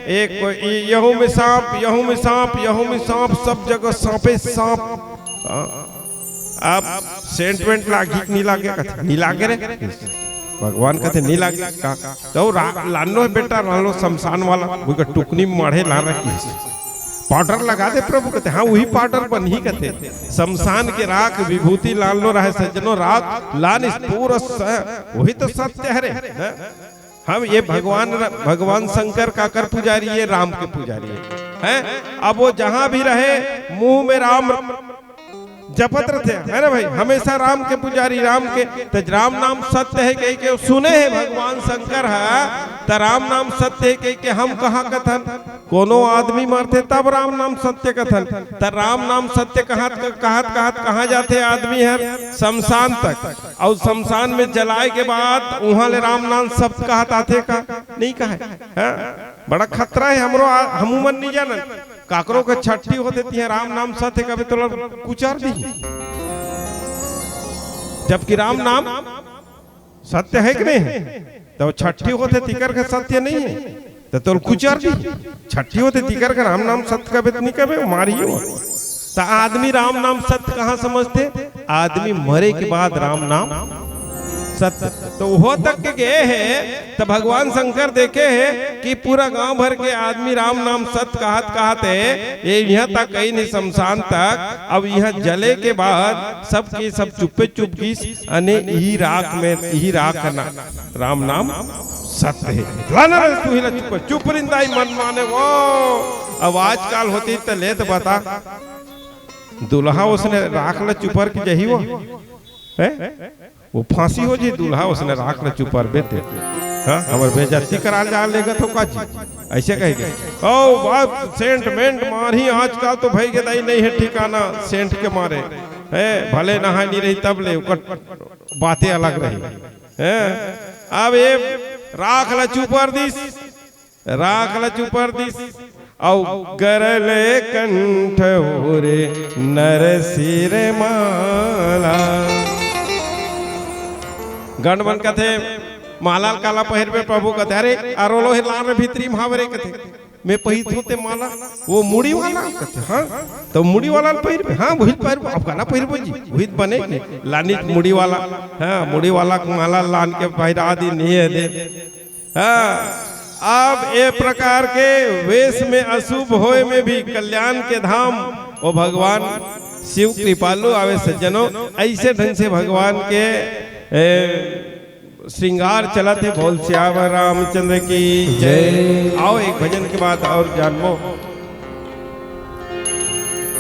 एक, यहू में सांप, यहू में सांप, यहू में सांप, सब जगह सांपे सांप। हाँ। अब सेंट वेंट लागी कि नहीं लागे? कथे, "नहीं लागे रे।" भगवान कथे, "नहीं लागे का?" तो रा-, लानो बेटा, लानो शमशान वाला, वो का टुकनी माढ़े ला रखी। पाउडर लगा दे प्रभु, कथे, "हाँ, वही पाउडर बनही," कथे। शमशान के राख, विभूति लानो रहे सज्जनो, राख लान इस पूरा स-, वही तो सत्य है रे, हैं? हम ये भगवान, भगवान शंकर काकर पुजारी, ये राम के पुजारी है, हैं? अब वो जहां भी रहे, मुंह में राम जपत रहते, है ना भाई? हमेशा राम के पुजारी, राम के, तो राम नाम सत्य है कह के सुने है भगवान शंकर है, तो राम नाम सत्य है कह के हम कहा कथन, कोनो आदमी मरथे तब राम नाम सत्य कथन, त राम नाम सत्य कहत, कहत, कहत कहाँ जाथे आदमी हर? शमशान तक। अउ शमशान में जलाए के बाद उहाँ ले राम नाम सत्य कहत आथे का? नहीं कहे। हाँ? बड़ा खतरा है हमरो, आ-, हमू मन नहीं जानन। काकरो के छट्ठी होथे तिहाँ राम नाम सत्य कबे तोला कुचर दी। जबकि राम नाम सत्य है कि नहीं है? तो छट्ठी होथे तिकर के सत्य नहीं है, तो तोल कुचर दी। छट्ठी होथे तिकर के राम नाम सत्य कबे त नहीं कबे, मारियो। तो आदमी राम नाम सत्य कहाँ समझथे? आदमी मरे के बाद राम नाम सत्य। तो वो तक के गए है, तो भगवान शंकर देखे है कि पूरा गांव भर के आदमी राम नाम सत्य कहत कहत है, ये यहाँ तक कहीं नहीं शमशान तक। अब यहाँ जले के बाद सबके सब चुप्पे चुप गीस, अने इही राख में, इही राख ना, राम नाम सत्य है। लाना रे तू ही ला चुप, चुप रिंदाई मन माने वो। अब आजकल होती त ले त बता, दुल्हा उसने राख ला चुपर के जही वो, हैं? वो फांसी हो जी, दुल्हा उसने राख ला चुपर बेटे। हाँ, हमर बेइज्जती करा जा लेगा तो का जी? ऐसे कहेगा। ओ बाप, सेंट मेंट मारही आजकल तो भाई के दाई नहीं है ठिकाना, सेंट के मारे। है, भले नहाय नहीं रही तब ले, ओकर बातें अलग रही। हैं? अब ये राख ला चुपर दिस, राख ला चुपर दिस, अउ गरले कंठ होरे नर सिर माला। गंड मन कथे, "माला ल काला पहिरबे प्रभु?" कथे, "अरे, अरोलो हे लाल भीतरी म हावरे," कथे। मैं पहिरथों ते माला, वो मुड़ी वाला कहते, हाँ, तो मुड़ी वाला ल पहिरबे, हाँ, वही पहिरबो, अब काला पहिरबो जी, वही तो बने कि लानिच मुड़ी वाला, हाँ, मुड़ी वाला के माला लान के पहिरा दी, नहीं है दे। हाँ, अब ए प्रकार के वेश में अशुभ होए में भी कल्याण के धाम, वो भगवान शिव कृपालु आवे सज्जनों, ऐसे ढंग से भगवान के, ए, श्रृंगार चलत हे। बोल सियावर रामचंद्र की जय। जय। आओ, एक भजन के बाद और जानबो।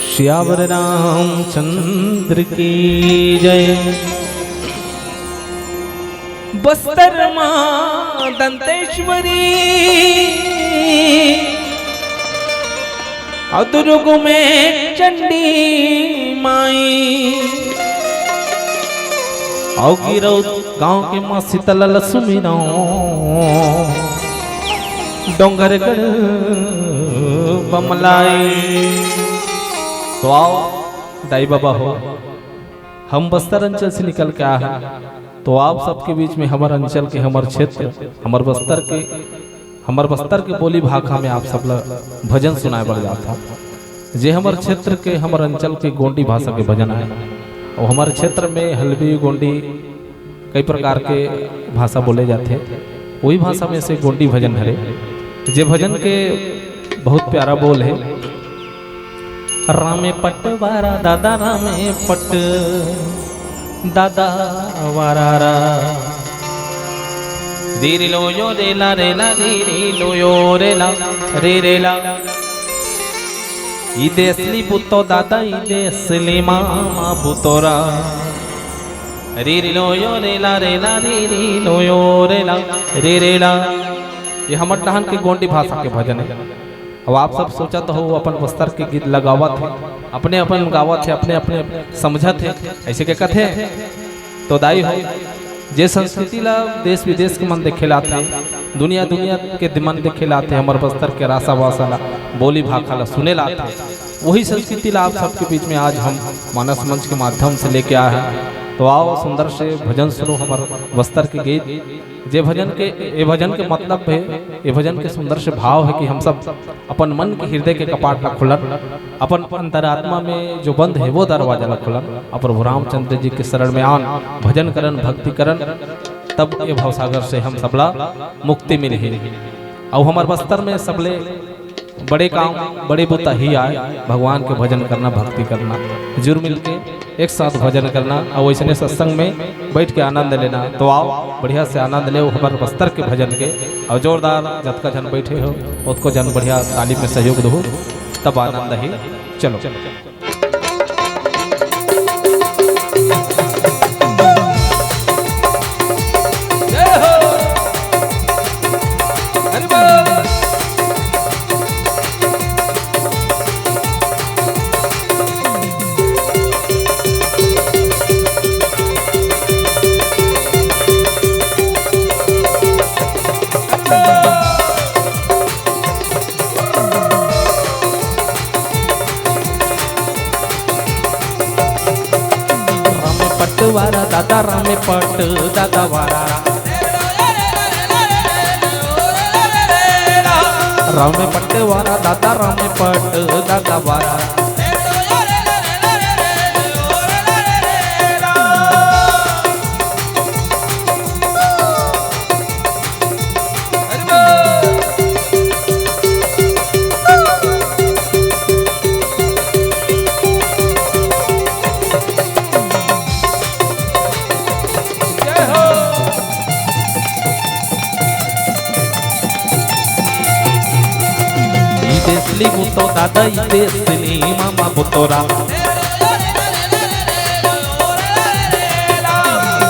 सियावर रामचंद्र की जय। बस्तर माँ दंतेश्वरी, अउ दुर्ग में चंडी माई, अउ गिरौद गांव के माँ शीतला ल सुमिरंव, डोंगरगढ़ बमलाई। तो आओ दाई बाबा हो, हम बस्तर अंचल से निकल के आए हैं, तो आप सबके बीच में हमर अंचल के, हमर क्षेत्र, हमर बस्तर के, हमर बस्तर के बोली भाखा में आप सब ला भजन सुनाए बर जात हूँ। जे हमर क्षेत्र के, हमर अंचल के गोंडी भाषा के भजन आए। और हमर क्षेत्र में हल्बी, गोंडी, कई प्रकार के भाषा बोले जाथे। वही भाषा में से गोंडी भजन हरे, जे भजन के बहुत प्यारा बोल है। रामे पट वारा दादा, रामे पट दादा वारा रा। रीरी लो यो रेला रेला, रीरी लो यो रेला, रे रेला। ई देसली बुतो दादा, ई देसली मामा बुतोरा। रीरी लो यो रेला रेला, रीरी लो यो रेला, रे रेला। ये हमर डहन के गोंडी भाषा के भजन है। अब आप सब सोचत हो, अपन बस्तर के गीत लगावत है, अपने अपन गावत है, अपने अपने समझत है, ऐसे के कथे। तो दाई हो, जे संस्कृति ला देश विदेश के मन देखे लाथे, दुनिया दुनिया के मन देखे लाथे, हमर बस्तर के रासा वासा ला, बोली भाखा ला सुने लाथे, वही संस्कृति ला आप सबके बीच में आज हम मानस मंच के माध्यम से लेके आए हैं। तो आओ, सुंदर से भजन सुनो, हमर बस्तर के गीत। जे भजन के, ए भजन के मतलब है, ए भजन के सुंदर से भाव है कि हम सब अपन मन के, हृदय के कपाट ला खोलन, अपन अंतरात्मा में जो बंद है वो दरवाजा ला खोलन, और प्रभु रामचंद्र जी के शरण में आन, भजन करन, भक्ति करन, तब ये भवसागर से हम सबला मुक्ति मिलही। और हमर बस्तर में सबले बड़े काम, बड़े बुता ही आए, भगवान के भजन करना, भक्ति करना। जुड़ मिल के एक साथ भजन करना और वैसने सत्संग में बैठ के आनंद लेना। तो आओ, बढ़िया से आनंद लेव हमर बस्तर के भजन के। और जोरदार, जतका झन बैठे हो, ओतको झन बढ़िया ताली में सहयोग दो, तब आनंद ही। चलो। रामे पट वारा दादा, रामे पट दादा वारा। रामे पट वारा दादा, रामे पट दादा वारा। ई देसली बुतो दादा, ई देसली मामा बुतोरा।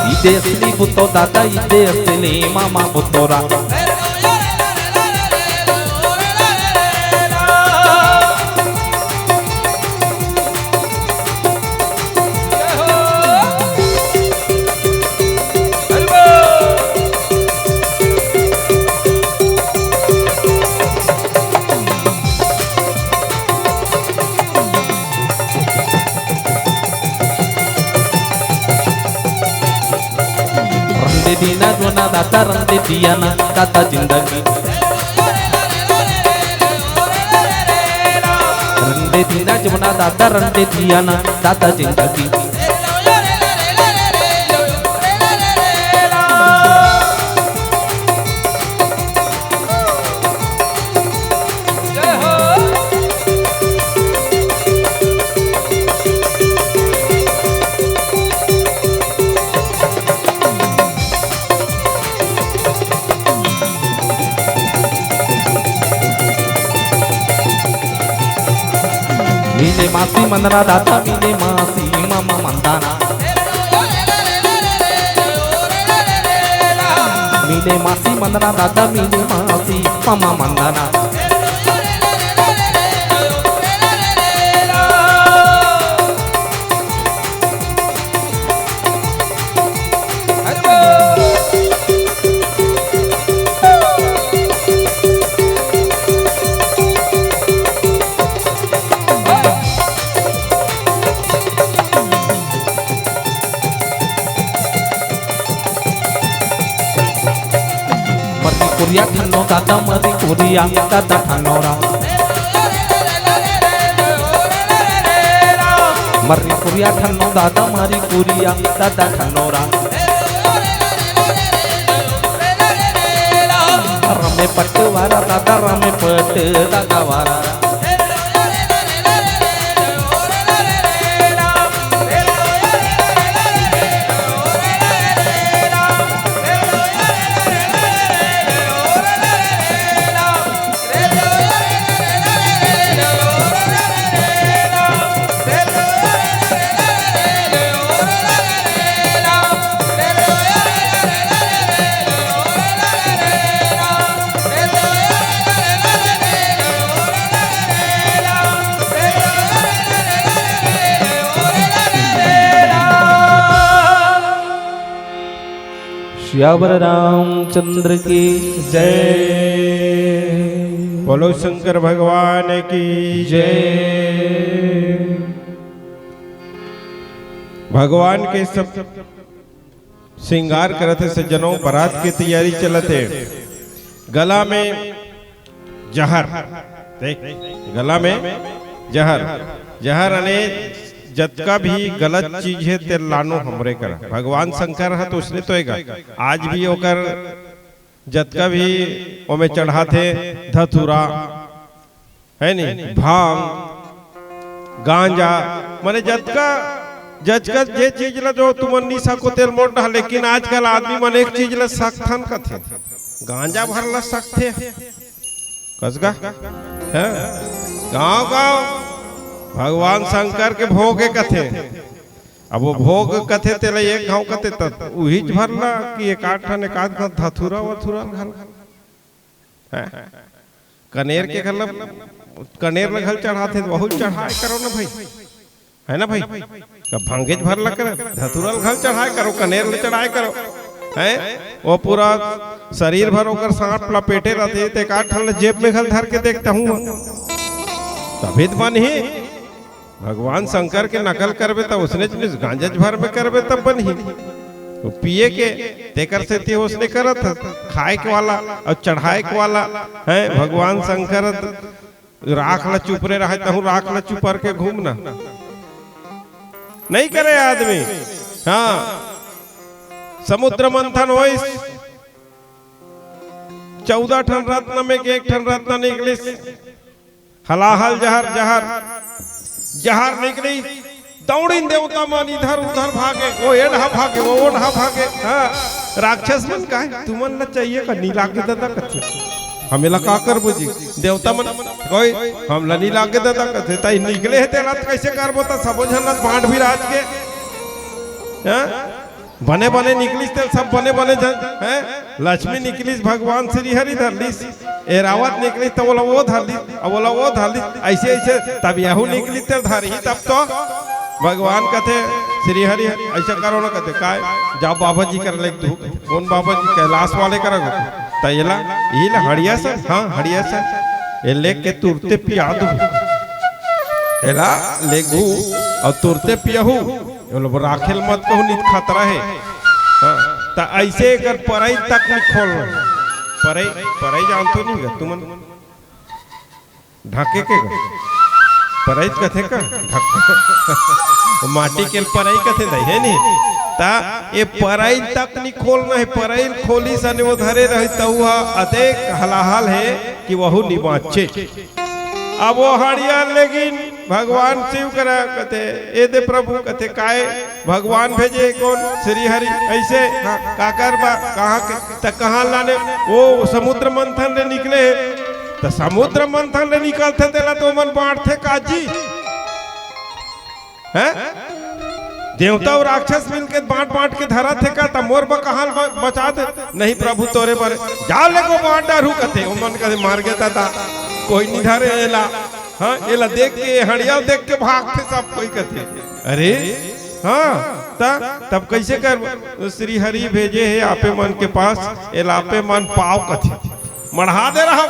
ई देसली बुतो दादा, ई देसली मामा बुतोरा। रंदे दीना जोना दाता, रंदे दिया ना दाता जिंदगी। तेरा जमुना दादा रंडे जिया ना, दादा जिंदगी। मिले मासी मंदना दादा, मिले मासी मामा मंदना। मिले मासी मंदना दादा, मिले मासी मामा मंदना। मर्री कुरिया ठन्नो दादा, मर्री कुरिया दादा ठन्नो राम। मर्री कुरिया ठन्नो दादा, मर्री कुरिया दादा ठन्नो राम। रमे पट वारा दादा, रमे पट दादा वारा। सियावर रामचंद्र की जय। बोलो शंकर भगवान की जय। भगवान के सब श्रृंगार करत हे सज्जनों, बारात के तैयारी चलत हे। गला में जहर, देख, गला में जहर, जहर अने जतका भी गलत चीज हे, तेल लानो हमरे करा। भगवान शंकर ह तो उसने तो एगा, आज भी ओकर जतका भी ओमे चढ़ाथे धतूरा, है नी, भांग, गांजा, माने जतका, जतका जे चीज ला जो तुमन नी सको तेल मोर डहा, लेकिन आजकल आदमी मन एक चीज ला सकथन कथे, गांजा भर ला सकथे। कस का? हैं? गांव गांव भगवान शंकर के भोग हे कथे। अब वो भोग कथे तेला एक घाव कथे त उहीच भर ला कि एक आध ठन, एक आध घाव धतूरा वथूरा घल। हैं? कनेर के घल, कनेर ल घल चढ़ाथे, बहुत चढ़ाए करो ना भाई, है ना भाई? कब भांगेच भर ल करे, धतूरा ल घल चढ़ाए करो, कनेर ल चढ़ाए करो, हैं? वो पूरा शरीर भर ओकर सांप लपेटे रहथे, ते का ठन ल जेब में घल धर के देखता हूँ, तभी तो मन ही। भगवान शंकर के नकल करबे त उसने जिनिस गांजा भर में करबे तब बनही। तो पिए के तेकर सेती उसने करत हस, खाए के वाला अउ चढ़ाए के वाला है। भगवान शंकर राख ला चुपरे रहे, तहु राख ला चुपर के घूमना नहीं करे आदमी। हाँ, समुद्र मंथन होइस, चौदह ठन रत्न में के एक ठन रत्न निकलिस। हलाहल जहर, जहर, जहर निकली, दौड़िन देवता मन इधर उधर भागे, वो एडहा भागे, वो ओडहा भागे। हाँ, राक्षस मन कहे, "तुमन ला चाहिए का? नी लागे दादा," कथे। "हमें ला का करबो जी?" देवता मन कोई, "हम ला नी लागे दादा," कथे। "ताई निकले हे तेला त कैसे करबो?" त सबो झन ला बांट भी राज के। हाँ? बने बने निकलिस तेल सब बने बने झन, हैं? लक्ष्मी निकलिस, भगवान श्री हरि धर लिस, एरावत निकलिस त ओला वो धर लिस, अब ओला वो धर लिस, ऐसे ऐसे तब यहू निकलिस तेल धरही तब तो। भगवान कथे श्री हरि ऐसे करो ना, कथे काय, जाओ बाबा जी कर ले तू, कौन बाबा जी? कैलाश वाले करा। त एला, एला हड़िया सन, हाँ हड़िया सन, ए लेके तुरते पिया दू, एला लेगू अउ तुरते पियहू। बोले, "वो राखेल मत कहू, नित खतरा हे।" हाँ, त ऐसे एकर परई तक नी खोल। परई, परई जानथो नहीं गा तुमन? ढाके के गा? परई कथे का? ढक्कन। माटी के परई कथे दाई, हे नी? ता ये परई तक नी खोलना हे, परई खोलिस अने वो धरे रही, त वो अतेक हलाहल हे कि वहू नी बाँचे। अब वो हड़िया लेगिन भगवान शिव करा, कथे, "ए दे प्रभु," कथे, "काय भगवान भेजे हे कोन? श्री हरि, अइसे, हाँ, काकर बा, कहाँ के, त कहाँ लाने?" वो समुद्र मंथन ले निकले, त समुद्र मंथन ले निकलथे, तेला तो मन बाँटथे काजी, हैं? देवता अउ राक्षस मिलके बाँट बाँट के धरत हे का, त मोर बर कहाँ ल-, बचा दे। नहीं प्रभु, तोरे बर। जा ले गो बाँट डारहूँ कथे। ओमन कथे, "मार गे दादा, कोई नी धरे एला।" हाँ, एला देख के, हड़िया देख के भागथे सब कोई कथे। अरे, हाँ, त तब कइसे कर? "श्री हरि भेजे हे आपे मन के पास, एला आपे मन पाव कथे। मढ़ा दे रहा।"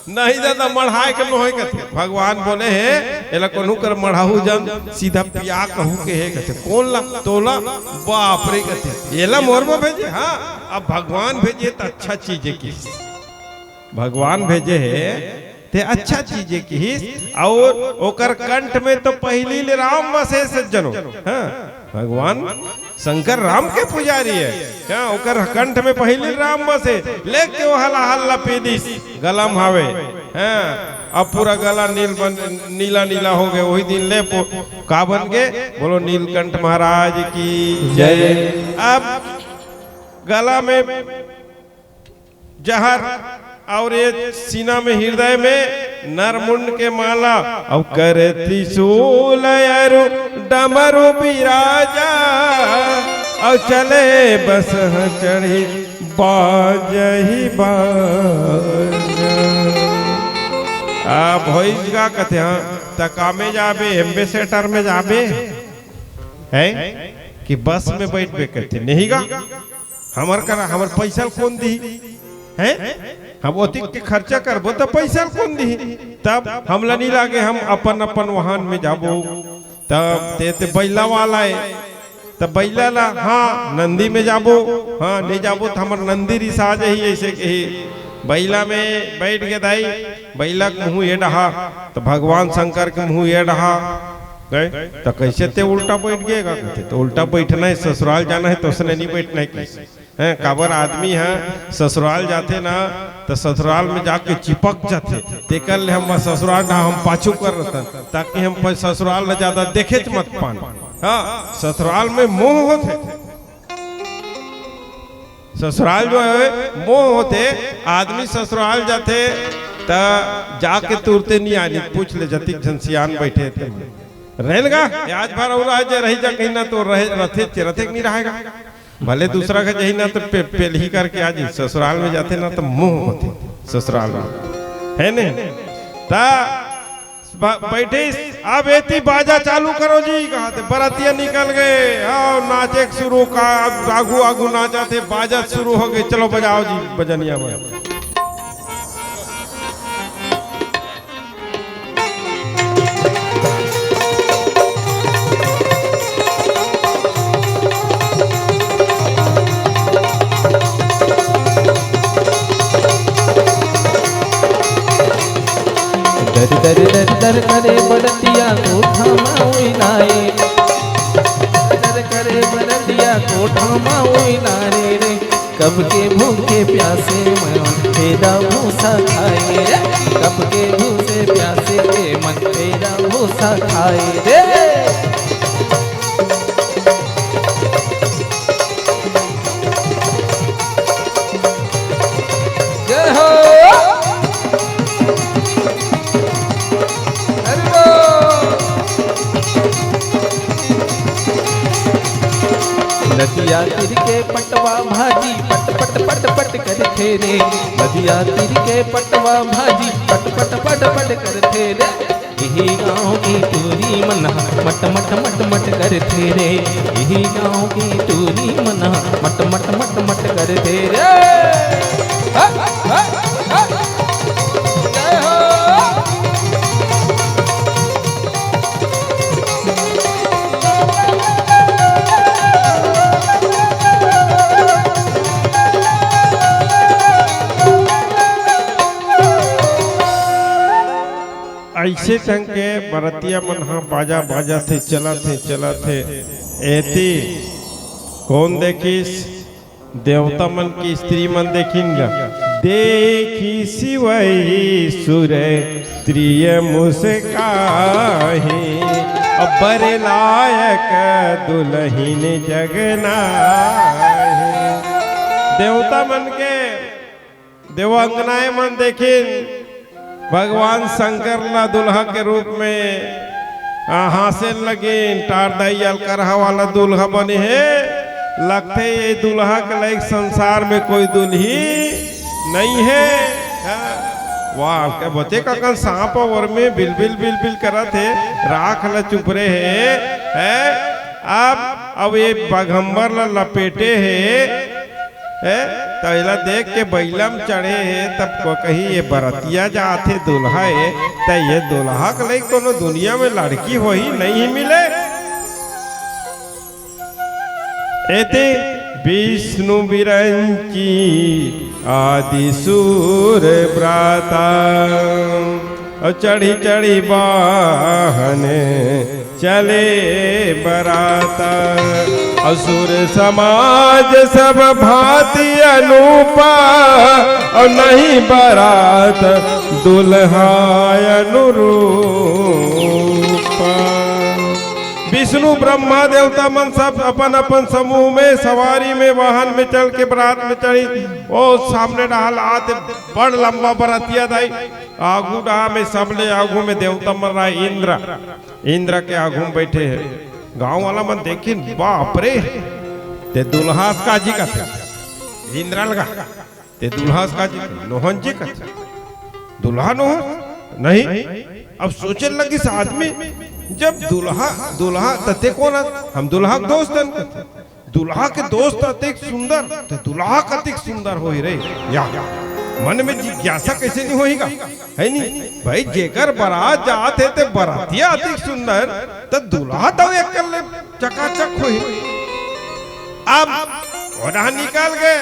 नहीं दादा, मढ़ाए के नोहे कथे। भगवान बोले हे, "एला कोनो कर मढ़ाहू जन, सीधा पिया कहू के हे," कथे। "कोन ला?" "तोला।" "बाप रे," कथे, "एला मोर बर भेजे?" हाँ, अब भगवान भेजे त अच्छा चीज हे किहिस। भगवान भेजे हे ते अच्छा चीज हे किहिस। अउ ओकर कंठ में तो पहिली ले राम बसे, सज्जनो। हाँ, भगवान शंकर राम के पुजारी हे। हाँ, ओकर कंठ में पहिली राम बसे, लेके वो हलाहल ला पी दिस, गला म हावे। हाँ, अब पूरा गला नील बन, नीला नीला हो गे। वही दिन ले पो-, का बन गे? बोलो, नीलकंठ महाराज की जय। अब गला में जहर, अउ ये सीना में, हृदय में नरमुंड के माला, अउ कर त्रिशूल अरु डमरु बिराजा, अउ चले बसहा चढ़ी बाजहि बाजा। आ भोइज गा कथे, हाँ, त का में जाबे, एम्बेसडर में जाबे, हैं? कि बस में बइठबे कथे, नहीं गा? हमर करा, हमर पइसा ल कोन दिही? हैं? हम ओतिक के खर्चा करबो, त पइसा ल कोन दिही? तब हमला नी लागे, हम अपन, अपन वाहन में जाबो। तब ते, ते बइला वाला हे, त बइला ला, हाँ, नंदी में जाबो, हाँ, नी जाबो, त हमर नंदी रिसा जाही, अइसे कही। बइला में बइठ गे दाई, बइला के मुँह ये डहा, त भगवान शंकर के मुँह ये डहा। गए? त कइसे ते उल्टा बइठ गे गा कथे? त उल्टा बइठना हे, ससुराल जाना हे, त ओसने नी बइठना हे कइसे? हैं, काबर आदमी ह ससुराल जाथे ना, त ससुराल में जाके चिपक जाथे। तेकर ले हम ससुराल ना हम पाछू कर रहथन, ताकि हम प-, ससुराल ला ज्यादा देखेच मत पान। हाँ, ससुराल में मोह होथे। ससुराल जो हे, मोह होथे। आदमी ससुराल जाथे, त जाके तुरते नी आनी। पूछ ले, जतिक झन सियान बइठे हे ते। रेलगा, आज भर अउ आज रही जा कहीं ना, तो रहे, रथे, रथे कि नी रहेगा। भले दूसरा के जही ना तो पे-, पेलही करके आ जी, ससुराल में जाथे ना तो मोह होथे ससुराल में, हे ने? ता ब-, बइठे, "अब एती बाजा चालू करो जी," कहा थे, बरतिया निकल गे, आओ नाचे के शुरू का, आगू आगू नाचा थे, बाजा शुरू हो गे, चलो बजाओ जी बजनिया बजा। दर दर दर दर करे बरतिया कोठा मा उइनाए। दर दर करे बरतिया कोठा मा उइनाए रे। कब के भूखे प्यासे मन तेरा भूसा खाए रे। कब के भूखे प्यासे के मन तेरा भूसा खाए रे। जय हो। अरे वाह। नदिया तीर के पटवा भाजी पट पट पट पट करथे रे। नदिया तीर के पटवा भाजी पट पट पट पट करथे रे। इही गाँव के टूरी मन ह मट मट मट मट करथे रे। इही गाँव के टूरी मन ह मट मट मट मट करथे रे। हा, हा, हा। जय हो। अइसे ढंग के बरतिया मन ह बाजा बाजत हे, चलत हे, चलत हे। एती कोन देखिस? देवता मन के स्त्री मन देखिन गा। देखिस वही सुर त्रिय मुस्काही, अब बर लायक दुलहिन जग नाही। देवता मन के देवांगनाएं मन देखिन, भगवान शंकर ला दुल्हा के रूप में, आ, हाँसे लगिन, टार दाई अलकरहा वाला दुल्हा बने हे। लगथे ये दुल्हा के लाइक संसार में कोई दुल्ही नहीं है। हाँ। वाह, क्या बचे का कन सांप और में बिलबिल बिलबिल करत हे, राख ला चुपरे हे, है। अब, अब ये बघम्बर ला लपेटे हे, ए, त एला देख के बइला म चढ़े हे, तब को कही, "ये बरतिया जात हे, दुल्हा हे, त ये दुल्हा के लइक कोनो दुनिया में लड़की होही, नहीं मिले।" एते विष्णु बिरंची आदि सूर ब्राता, अउ चढ़ी चढ़ी बाहन चले बरात। असुर समाज सब भांति अनूपा, अउ नहीं बरात दुल्हा अनुरूपा। विष्णु ब्रह्मा देवता मन सब अपन अपन समूह में, सवारी में, वाहन में चल के बरात में चढ़ी। ओ सामने डहाल आते बड़ लंबा बरतिया दाई, आगू डहा में सबले आगू में देवता मन रहा इंद्र। इंद्र के आगू में बैठे हे। गांव वाला मन देखिन, "बाप रे, ते दुल्हा अस का जी कथे?" इंद्र लगा, "ते दुल्हा अस का जी कथे?" "नोहन जी कथे।" "दुल्हा नोहन?" "नहीं।" अब सोचे लगिस आदमी, "जब दुल्हा, दुल्हा त ते कोन अस?" "हम दुल्हा के दोस्त हन," कथे। "दुल्हा के दोस्त अतेक सुंदर, त दुल्हा कतेक सुंदर होही रे?" या मन में जिज्ञासा कैसे नहीं होही गा, है नी? भाई, जेकर बरात जात हे, ते बरातिया अतेक सुंदर, त दुल्हा तो एक कर ले चकाचक होही। अब ओढ़ा निकल गए,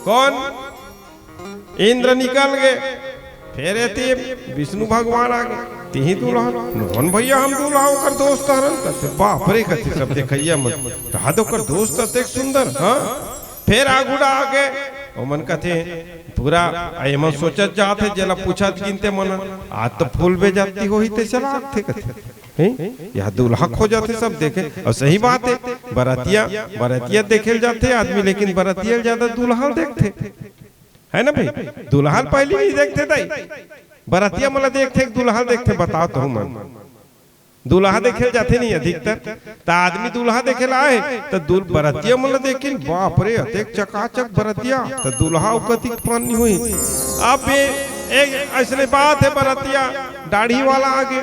कौन? इंद्र निकल गे, फेर एती विष्णु भगवान आ गे। "तिही दूल्हा?" "नोहन भैया, हम दूल्हा ओकर दोस्त हरन।" कथे, "बाप रे," कथे, "सब देखइया मन, कहा दे ओकर दोस्त अतेक सुंदर।" हाँ, फेर आगू डहा आगे, ओमन कथे, पूरा एमन सोचत जात हे, जेला पूछत गिनते मन, "आज तो फूल बेजाती होही, ते चला आथे," कथे। हैं? यह दूल्हा खोजत हे सब देखे, अउ सही बात हे, बरतिया, बरतिया देखे ल जाथे आदमी, लेकिन बरतिया ल ज्यादा दूल्हा ल देखथे। है ना भाई? दूल्हा ल पहिली नहीं देखथे दाई, बरतिया मन ला देखथे, दूल्हा ल देखथे। बताओ तो मन, दूल्हा देखे ल जाथे नहीं अधिकतर, त आदमी दूल्हा देखे ला आए, त दूल-, बरतिया मन ला देखिन, "बाप रे, अतेक चकाचक बरतिया, त दूल्हा अउ कतिक पानी होही।" अब ये एक अइसने बात हे, बरतिया दाढ़ी वाला आ गे,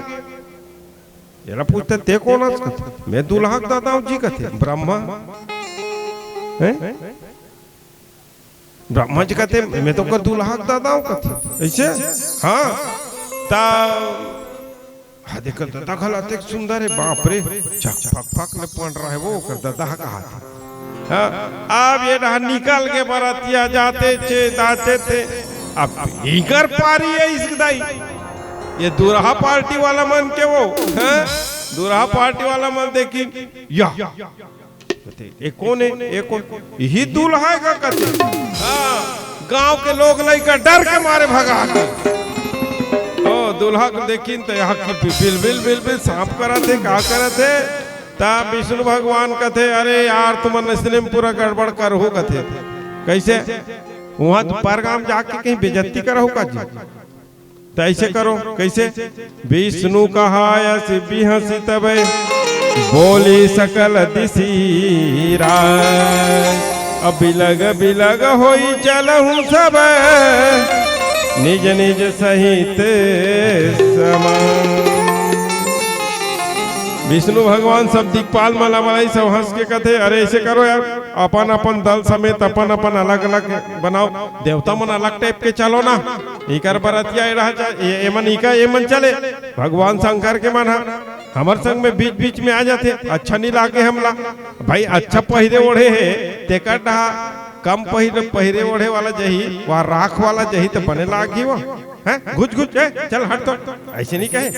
एला पूछथे, "ते कोन अस?" कथे, "मैं दूल्हा के दादा हूँ जी," कथे। "ब्रह्मा?" हैं? ब्रह्मा जी कथे, "मैं तो ओकर दूल्हा के दादा हूँ," कथे। "अइसे?" "हाँ।" त हा, देख, ददा घला अतेक सुंदर हे, बाप रे, चक फक फक ले पंडरा हे वो, ओकर ददा ह कहाथे। हाँ, अब ये डहा निकल के बरतिया जाथे चे, जाथे थे। अब इकर पारी हे इसके दाई, ये दूल्हा पार्टी वाला मन के वो, हाँ? दूल्हा पार्टी वाला मन देखिन, या, कथे, "ए कोन हे? ए कोन?" "इही दूल्हा हे का?" कथे। हाँ, गांव के लोग लइका डर के मारे भगा के। ओ, दूल्हा के देखिन त यहाँ की बिल, बिल, बिल, बिल सांप करत हे, का करत हे? त विष्णु भगवान कथे, "अरे यार, तुमन अइसने में पूरा गड़बड़ करहू," कथे। "कइसे?" "उहाँ तो परगाम जाके कहीं बेइज्जती करहू का जी?" त अइसे करो, कइसे? विष्णु कहायस बिहसि तब बोली सकल दिसि राय। अब बिलग बिलग होई चलहु सब निज निज सहित समान। विष्णु भगवान सब दिक्पाल मन ला बलाइस, सब हंस के कथे, "अरे अइसे करो यार, अपन अपन दल समेत अपन अपन अलग अलग बनाओ।" देवता मन अलग टाइप के चलो ना, इकर बरतिया ए रहा चा-, ए-, एमन इका, एमन चले। भगवान शंकर के मन ह हमर संग में बीच-बीच में आ जाथे, अच्छा नी लागे हमला। भाई अच्छा पहिरे ओढ़े हे, तेकर डहा कम पहिरे, पहिरे ओढ़े वाला जही, वह राख वाला जही त बने लागही वह। हैं, घुच घुच, ए, चल हट तो, ऐसे नहीं कहे।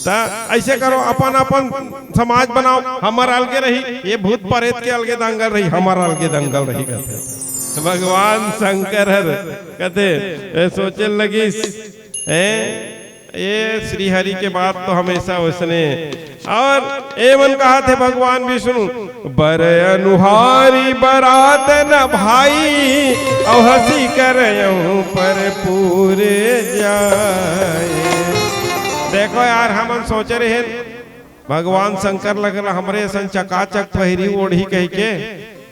त ऐसे करो, अपन अपन समाज बनाओ, हमर अलगे रही, ये भूत प्रेत के अलगे दंगल रही, हमर अलगे दंगल रही, कहते। भगवान शंकर हर कहते, ए, सोचे लगिस, ए, ये श्री हरि के बात तो हमेशा वैसने। और ए मन कहा थे भगवान विष्णु, बर अनुहारी बरात न भाई, और हंसी करयहूं पर पूरे जाए। देखो यार, हमन सोचे रहे भगवान शंकर लगला हमरे असन चकाचक पहिरी ओढ़ी कहिके,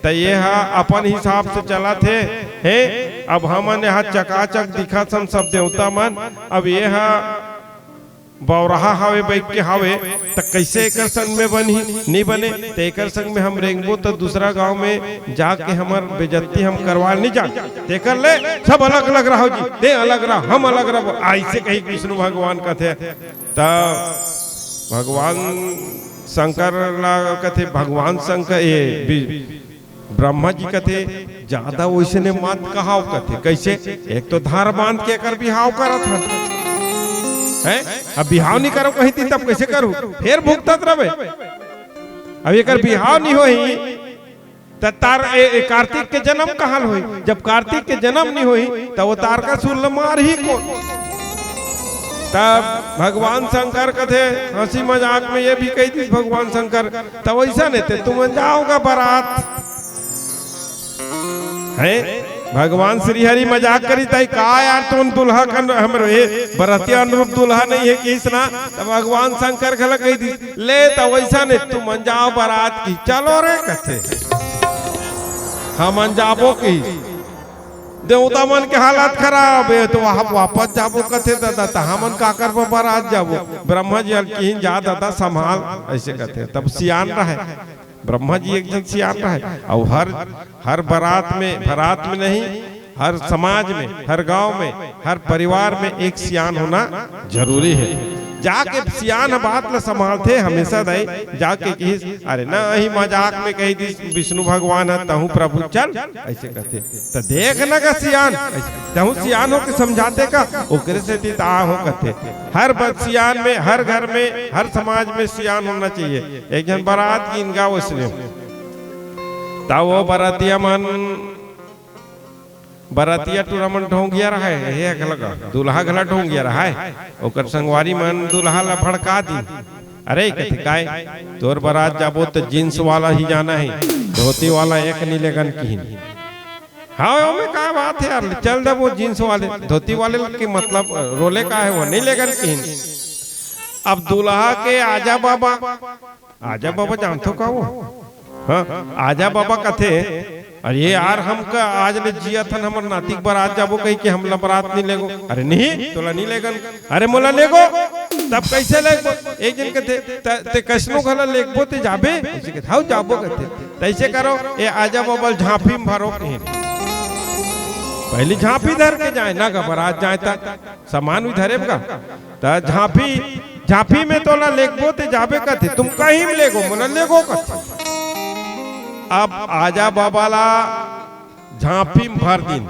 त ये ह अपन हिसाब से चलत हे। हे, अब हमन यहाँ चकाचक दिखत हन सब देवता मन, अब ये ह बौरहा हावे, बइठ के हावे, त कइसे एकर संग में बनही? नी बने। त एकर संग में हम रेंगबो, त दूसरा गांव में जाके हमर बेइज्जती हम करवा नी जान। तेकर ले सब अलग-अलग रहो जी, ते अलग रह, हम अलग रह, अइसे कही विष्णु भगवान कथे। त भगवान शंकर ला कथे, भगवान शंकर, ए, बि-, ब्रह्मा जी कथे, "ज्यादा वइसने मत कहाव," कथे। कइसे? एक तो धार बांध के एकर बिहाव करत हन, हैं? अब बिहाव नी करो कहितिन, तब कइसे करू? फेर भुगतत रहे। अब एकर बिहाव नी होही, त तार-, ए, ए, कार्तिक के जन्म कहाँ ले होही? जब कार्तिक के जन्म नी होही, त वो तारकासुर ल मारही कोन? तब भगवान शंकर कथे, हंसी मजाक में ये भी कहि दिस भगवान शंकर, "त वइसने ते तुमन जाव गा बरात।" हैं? भगवान श्री हरि मजाक करिस, "तई का यार, तुमन दुल्हा कन हमरे बरतिया अनुरूप दुल्हा नहीं हे किस ना?" त भगवान शंकर घला कहि दिस, "ले त वइसने तुमन जाव बरात," कहि, "चलो रे," कथे, "हमन जाबो," कहि। देवता मन के हालत खराब हे, त वहाँ वापस जाबो कथे, "दादा, त हमन काकर बर बरात जाबो?" ब्रह्मा जी हर किहिन, "जा दादा, संभाल," अइसे कथे। तब सियान रहे, ब्रह्मा जी एक झन सियान रहे, अउ हर, हर बरात में, बरात में नहीं, हर समाज में, हर गांव में, हर परिवार में एक सियान होना जरूरी हे। जाके सियान ह बात ल संभालथे, हमेशा दाई जाके किहिस, "अरे नहीं, मजाक में कहि दिस विष्णु भगवान ह, तहूं प्रभु चल," अइसे कथे। त देख न गा सियान, तहूं सियान होके समझाते का, ओकरे सेती त आ हो कथे। हर ब-, सियान में, हर घर में, हर समाज में सियान होना चाहिए। एक झन बरात गिन गा वइसने। त वो बरतिया मन, बरतिया टूरा मन ढोंगिया रहय, हे घला गा, दूल्हा घला ढोंगिया रहय। ओकर संगवारी मन दूल्हा ला भड़का दिन। "अरे," कथे, "काय? तोर बरात जाबो त जींस वाला ही जाना हे, धोती वाला एक नी लेगन," किहिन। "हाँ, ओमे का बात हे यार, चल देबो जींस वाले, धोती वाले के मतलब रोले का हे, वो नी लेगन," किहिन। अब दूल्हा के आजा बाबा, आजा बाबा जानथो का वो? हाँ, आजा बाबा कथे, "अरे यार, हम का आज ले जियत हन, हमर नाती के बरात जाबो कहिके हमला बरात नी लेगो।" "अरे नहीं, तोला नी लेगन।" "अरे मोला लेगो।" "तब कइसे लेगो?" एक झन कथे, "त-, ते कइसनो घला लेगबो ते जाबे?" अइसे कथे, "हव जाबो," कथे। "त अइसे करो, ए आजा बाबा ल झांपी में भरो," कहिन। पहिली झांपी धर के जाय ना गा बरात जाय त। सामान भी धरे बगा। त झांपी, झांपी में तोला लेगबो ते जाबे कथे, "तुम कहीं में लेगो, मोला लेगो," कथे। अब आजा बाबा ला झांपी में भर दिन,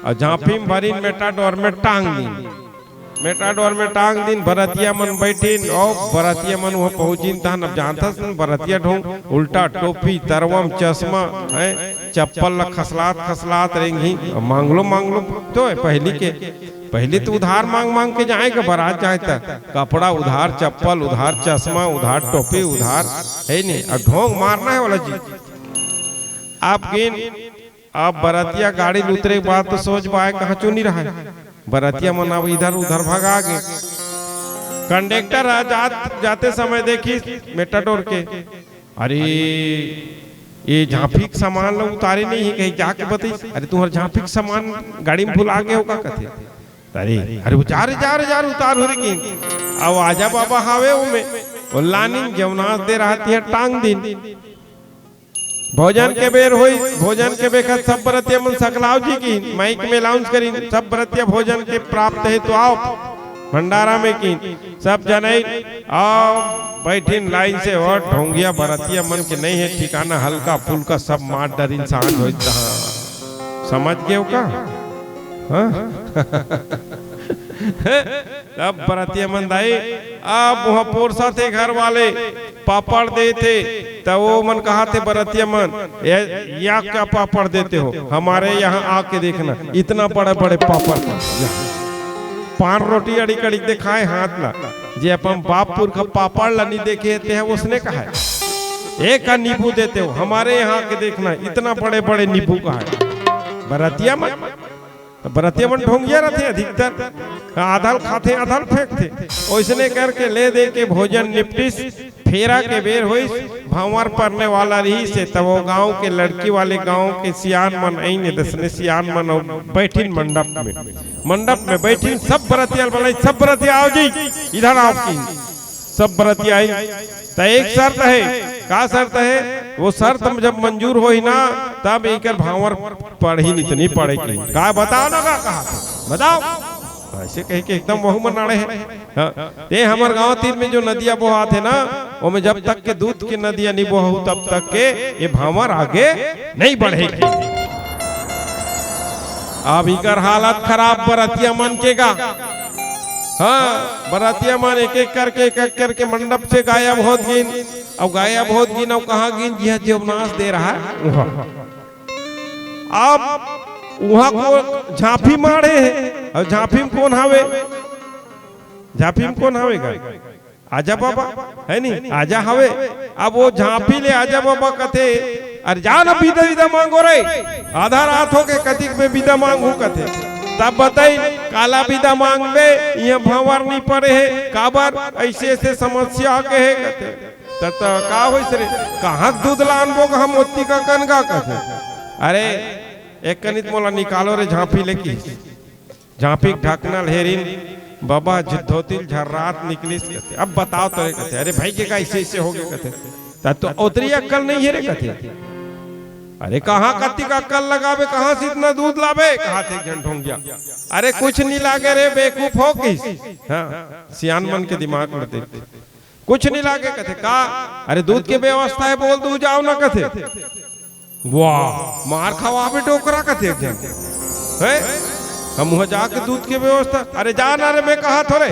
अउ झांपी में भरिन मेटाडोर में टांग दिन। मेटाडोर में टांग दिन, बरतिया मन बइठिन, अउ बरतिया मन उहाँ पहुंचिन, तहन अब जानथस न, बरतिया ढोंग, उल्टा टोपी, तरवम, चश्मा, हैं, चप्पल ला खसलात खसलात रेंगही, मांगलो मांगलो तो हे पहिली के। पहिली तो उधार मांग मांग के जाय के बरात जाय त, कपड़ा उधार, चप्पल उधार, चश्मा उधार, टोपी उधार, हे नी? अब ढोंग मारना हे वाला जी। आप गिन, अब बरतिया गाड़ी ल उतरे के बाद तो सोच बाय कहाँ चुनी रहा है। बरतिया मन अब इधर उधर भगा गे। कंडक्टर ह जात, जाते समय देखिस मेटाडोर के, "अरे, ये झांपी के सामान ला उतारे नहीं हे," कही जाके बताइस, "अरे, तुम्हर झांपी के सामान गाड़ी में भुला गे हो का?" कथे। "अरे, अरे, वो जा रे, जा रे, जा रे, उतार हो रे," किन। अब आजा बाबा हावे ओमे, वो लानिन जेवनास दे रहत हे, टांग दिन। भोजन के बेर होई, भोजन के बेखत सब बरतिया मन सकलाव जी किन, माइक में अनाउंस करिन, "सब बरतिया भोजन के प्राप्त हेतु आओ भंडारा में," किन। सब जनई आओ, बैठिन लाइन से, और ढोंगिया बरतिया मन के नहीं हे ठिकाना, हल्का फुल्का सब मार डरिन, सांझ होई तहाँ। समझ गए हो का? हाँ? तब बरतिया मन दाई, अब वहाँ पोरसा थे घर वाले, पापड़ दे थे, तब वो मन कहा थे बरतिया मन, "ये, या क्या पापड़ देते हो? हमारे यहाँ आके देखना, इतना बड़े बड़े पापड़।" पान रोटी अड़ी कड़ी दे खाए हाथ ला, जे अपन बाप पुरखा पापड़ ला नहीं देखे ते है, उसने कहा है, "एक का नींबू देते हो, हमारे यहाँ आके देखना, इतना बड़े बड़े नींबू का है।" बरतिया मन, तो बरतिया मन ढोंगिया रहते अधिकतर, आधल खाते, आधल फेंकते। ओइसने करके ले दे के भोजन निपटिस, फेरा के बेर होइस, भांवर परने वाला रहिस हे, तब वो गांव के लड़की वाले गांव के सियान मन आइन, दसने सियान मन अउ बैठिन मंडप में। मंडप में बैठिन, सब बरतिया ल बलाइन, "सब बरतिया आओ जी, इधर आओ" कहिन। सब बरतिया आइन। त एक शर्त हे। का शर्त हे? वो शर्त जब मंजूर होही ना, तब एकर भांवर पड़ही, नहीं तो नहीं पड़े कहिन। का बताओ ना, का कहा? बताओ। ऐसे कह के एकदम वहू मन अड़े हे। हाँ, ते हमर गांव तीर में जो नदिया बोहात हे ना, ओमे जब तक के दूध के नदिया नहीं बोहू, तब तक के ये भांवर आगे नहीं बढ़े। अब इकर हालत खराब बरतिया मन के गा। हाँ, बरतिया मन एक एक करके, एक एक करके मंडप से गायब होत गिन। अब गायब होत गिन, अब कहाँ गिन? जिहा जेवनास दे रहा है वहाँ। अब वहाँ को झांपी मारे है, और झांपी में कौन हावे? झांपी में कौन हावे गा? आजा बाबा, है नी? आजा हवे। अब वो झांपी ले आजा बाबा कथे, "अरे जा ना, बिदा बिदा मांगो रे, आधा रात हो के कतिक में बिदा मांगू" कथे। तब बताई, "काला बिदा मांगबे, ये भांवर नहीं पड़े है, काबर ऐसे ऐसे समस्या आके है" कथे। त, त का होइस रे? "कहाँ के दूध लानबो गा हम ओत्ती का कन गा" कथे। "अरे, एक कनित मोला निकालो रे झांपी ले" कहिस। झांपी के ढकना ल हेरिन, बाबा झ-, धोती ल झर्रात निकलिस कथे। "अब बताओ तो रे" कथे। "अरे भाई के का ऐसे ऐसे हो गए" कथे। "त तो ओतरी अक्कल नहीं है रे" कथे। "अरे कहाँ कतिक अक्कल लगाबे, कहाँ से इतना दूध लाबे?" कहा थे एक झन ढोंगिया। "अरे कुछ नहीं लागे रे, बेवकूफ हो" कहिस। हाँ, सियान मन के दिमाग में देख। "कुछ नहीं लागे" कथे। "का?" "अरे दूध के व्यवस्था है, बोल दू जाओ ना" कथे। "वाह, मार खवाबे डोकरा" कथे एक झन। "हैं? हम वहाँ जाके दूध के व्यवस्था?" "अरे जा ना रे, मैं कहा थोरे।"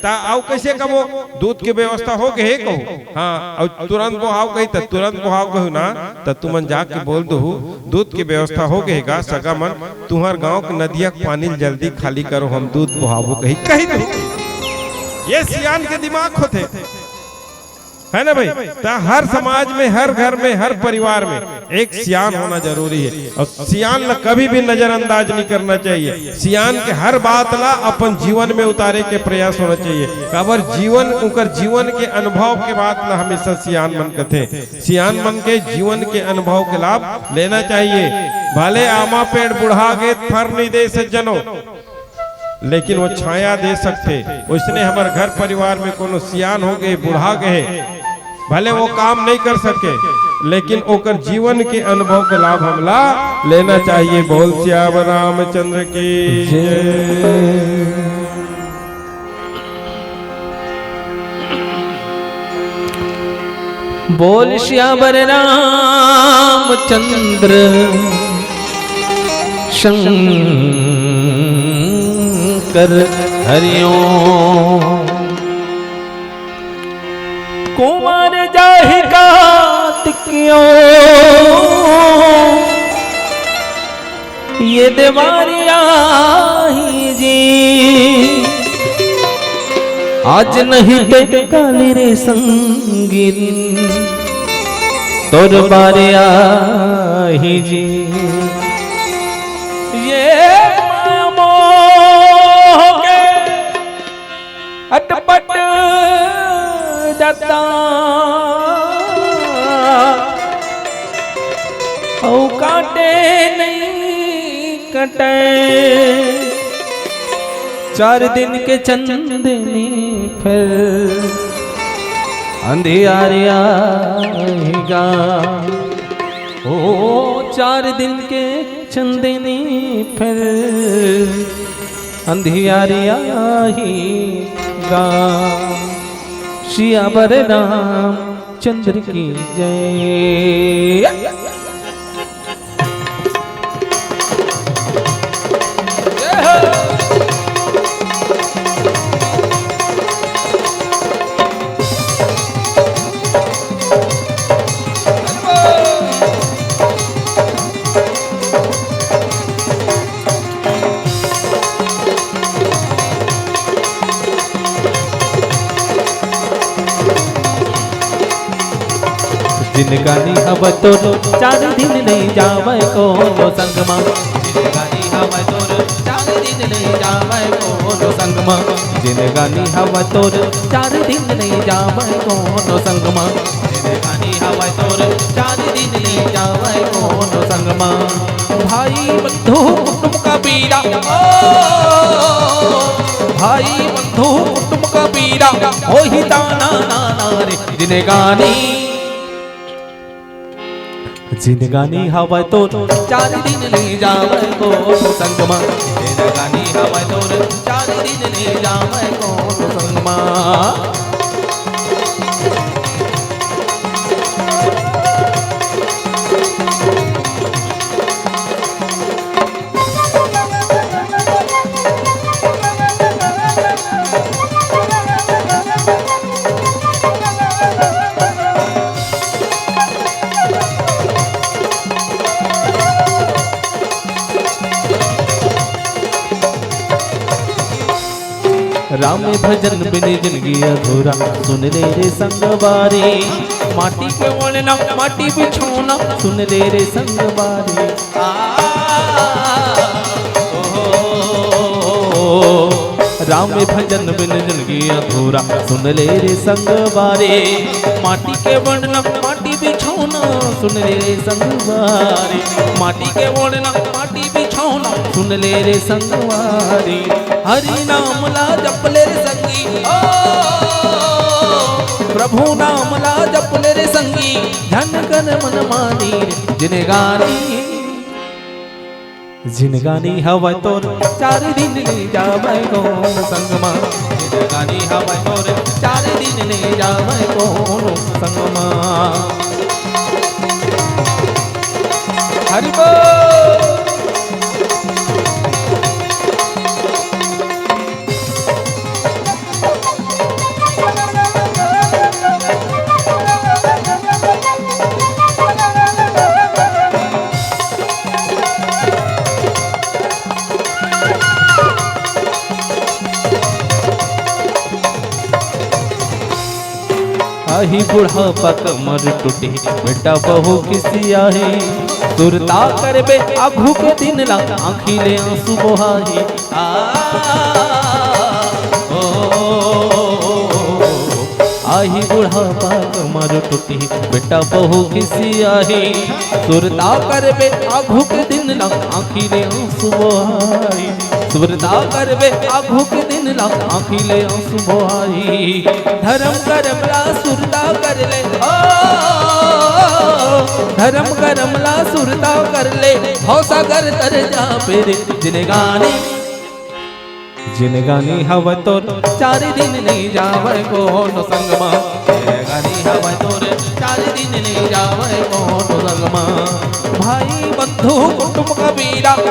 "त अउ कैसे कबो?" "दूध के व्यवस्था हो गए हे" कहू। हाँ, अउ तुरंत बोहाव कही, त तुरंत बोहाव कहू ना, त तुमन जाके बोल दू, "दूध के व्यवस्था हो गए हे गा सगा मन, तुहर गांव के नदिया के पानी ल जल्दी खाली करो, हम दूध बोहाबो" कही, कही दू। ये सियान के दिमाग होथे, है ना भाई? त हर समाज में, हर घर में, हर परिवार में एक सियान होना जरूरी है, और सियान ला कभी भी नजरअंदाज नहीं करना चाहिए। सियान के हर बात ला अपन जीवन में उतारे के प्रयास होना चाहिए। काबर जीवन, उनकर जीवन के अनुभव के बात ला हमेशा सियान मन कथे। सियान मन के जीवन के अनुभव के लाभ लेना चाहिए। भले आमा पेड़ बुढ़ा गे, फर नहीं दे सज्जनों, लेकिन वो छाया दे सकथे। वैसने हमर घर परिवार में कोनो सियान हो गए, बुढ़ा गए, भले वो काम नहीं कर सके, लेकिन ओकर जीवन के अनुभव के लाभ हमला लेना चाहिए। बोल सियावर रामचंद्र की जय। बोल सियावर रामचंद्र शंकर हरिओम। कुंवर जाहि कातिकियो ये देवारी आही जी, आज नहीं ते काली रे संगिन तोर बारे आही जी। ये माया मोह के अटपट दत्ता अउ काटे नहीं कटे। चार दिन के चंदनी फिर अंधियारिया आएगा। ओ चार दिन के चंदनी फिर अंधियारिया ही गा। सियावर रामचंद्र की जय। जिनगानी हवय तोर, चार दिन नइ जावय कोनो संग मा। जिनगानी हवय तोर, चार दिन नइ जावय कोनो संग मा। जिनगानी हवय तोर, चार दिन नइ जावय कोनो संग मा। जिनगानी हवय तोर, चार दिन नइ जावय कोनो संग मा। भाई बंधु कुटुंब का पीरा, ओ, भाई बंधु कुटुंब का पीरा, होही ताना नाना रे। जिनगानी, जिनगानी हवय तोर, चार दिन नइ जावय कोनो संग मा। जिनगानी हवय तोर, चार दिन नइ जावय कोनो संग मा। राम भजन बिन जिनगी अधूरा, सुन ले रे संगवारी। माटी के ओढ़ना, माटी बिछौना, सुन ले रे संगवारी। आ, ओ, राम भजन बिन जिनगी अधूरा, सुन ले रे संगवारी। माटी के ओढ़ना, माटी बिछौना, सुन ले रे संगवारी। माटी के ओढ़ना, माटी बिछौना, सुन ले रे संगवारी। हरि नाम ला जप ले रे संगी, ओ, प्रभु नाम ला जप ले रे संगी, झन कर मन मानी रे। जिनगानी, जिनगानी हवय तोर, चार दिन नइ जावय कोनो संग मा। जिनगानी हवय तोर, चार दिन नइ जावय कोनो संग मा। हरि बोल। आही बुढ़ापा कमर टूटही, बेटा बहू खिसियाही। सुरता करबे आघू के दिन ला, आँखी ले आंसू बोहाही। आ, ओ, आही बुढ़ापा कमर टूटही, बेटा बहू खिसियाही। सुरता करबे आघू के दिन ला, आँखी ले आंसू बोहाही। सुरता करबे आघू के दिन ला, आँखी ले आंसू बोहाही। धरम करम ला सुरता कर ले, ओ, धरम करम ला सुरता कर ले, भवसागर तर जाबे रे। जिनगानी, जिनगानी हवय तोर, चार दिन नइ जावय कोनो संग मा। जिनगानी हवय तोर, चार दिन नइ जावय कोनो संग मा। भाई बंधु कुटुंब कबीरा, ओ,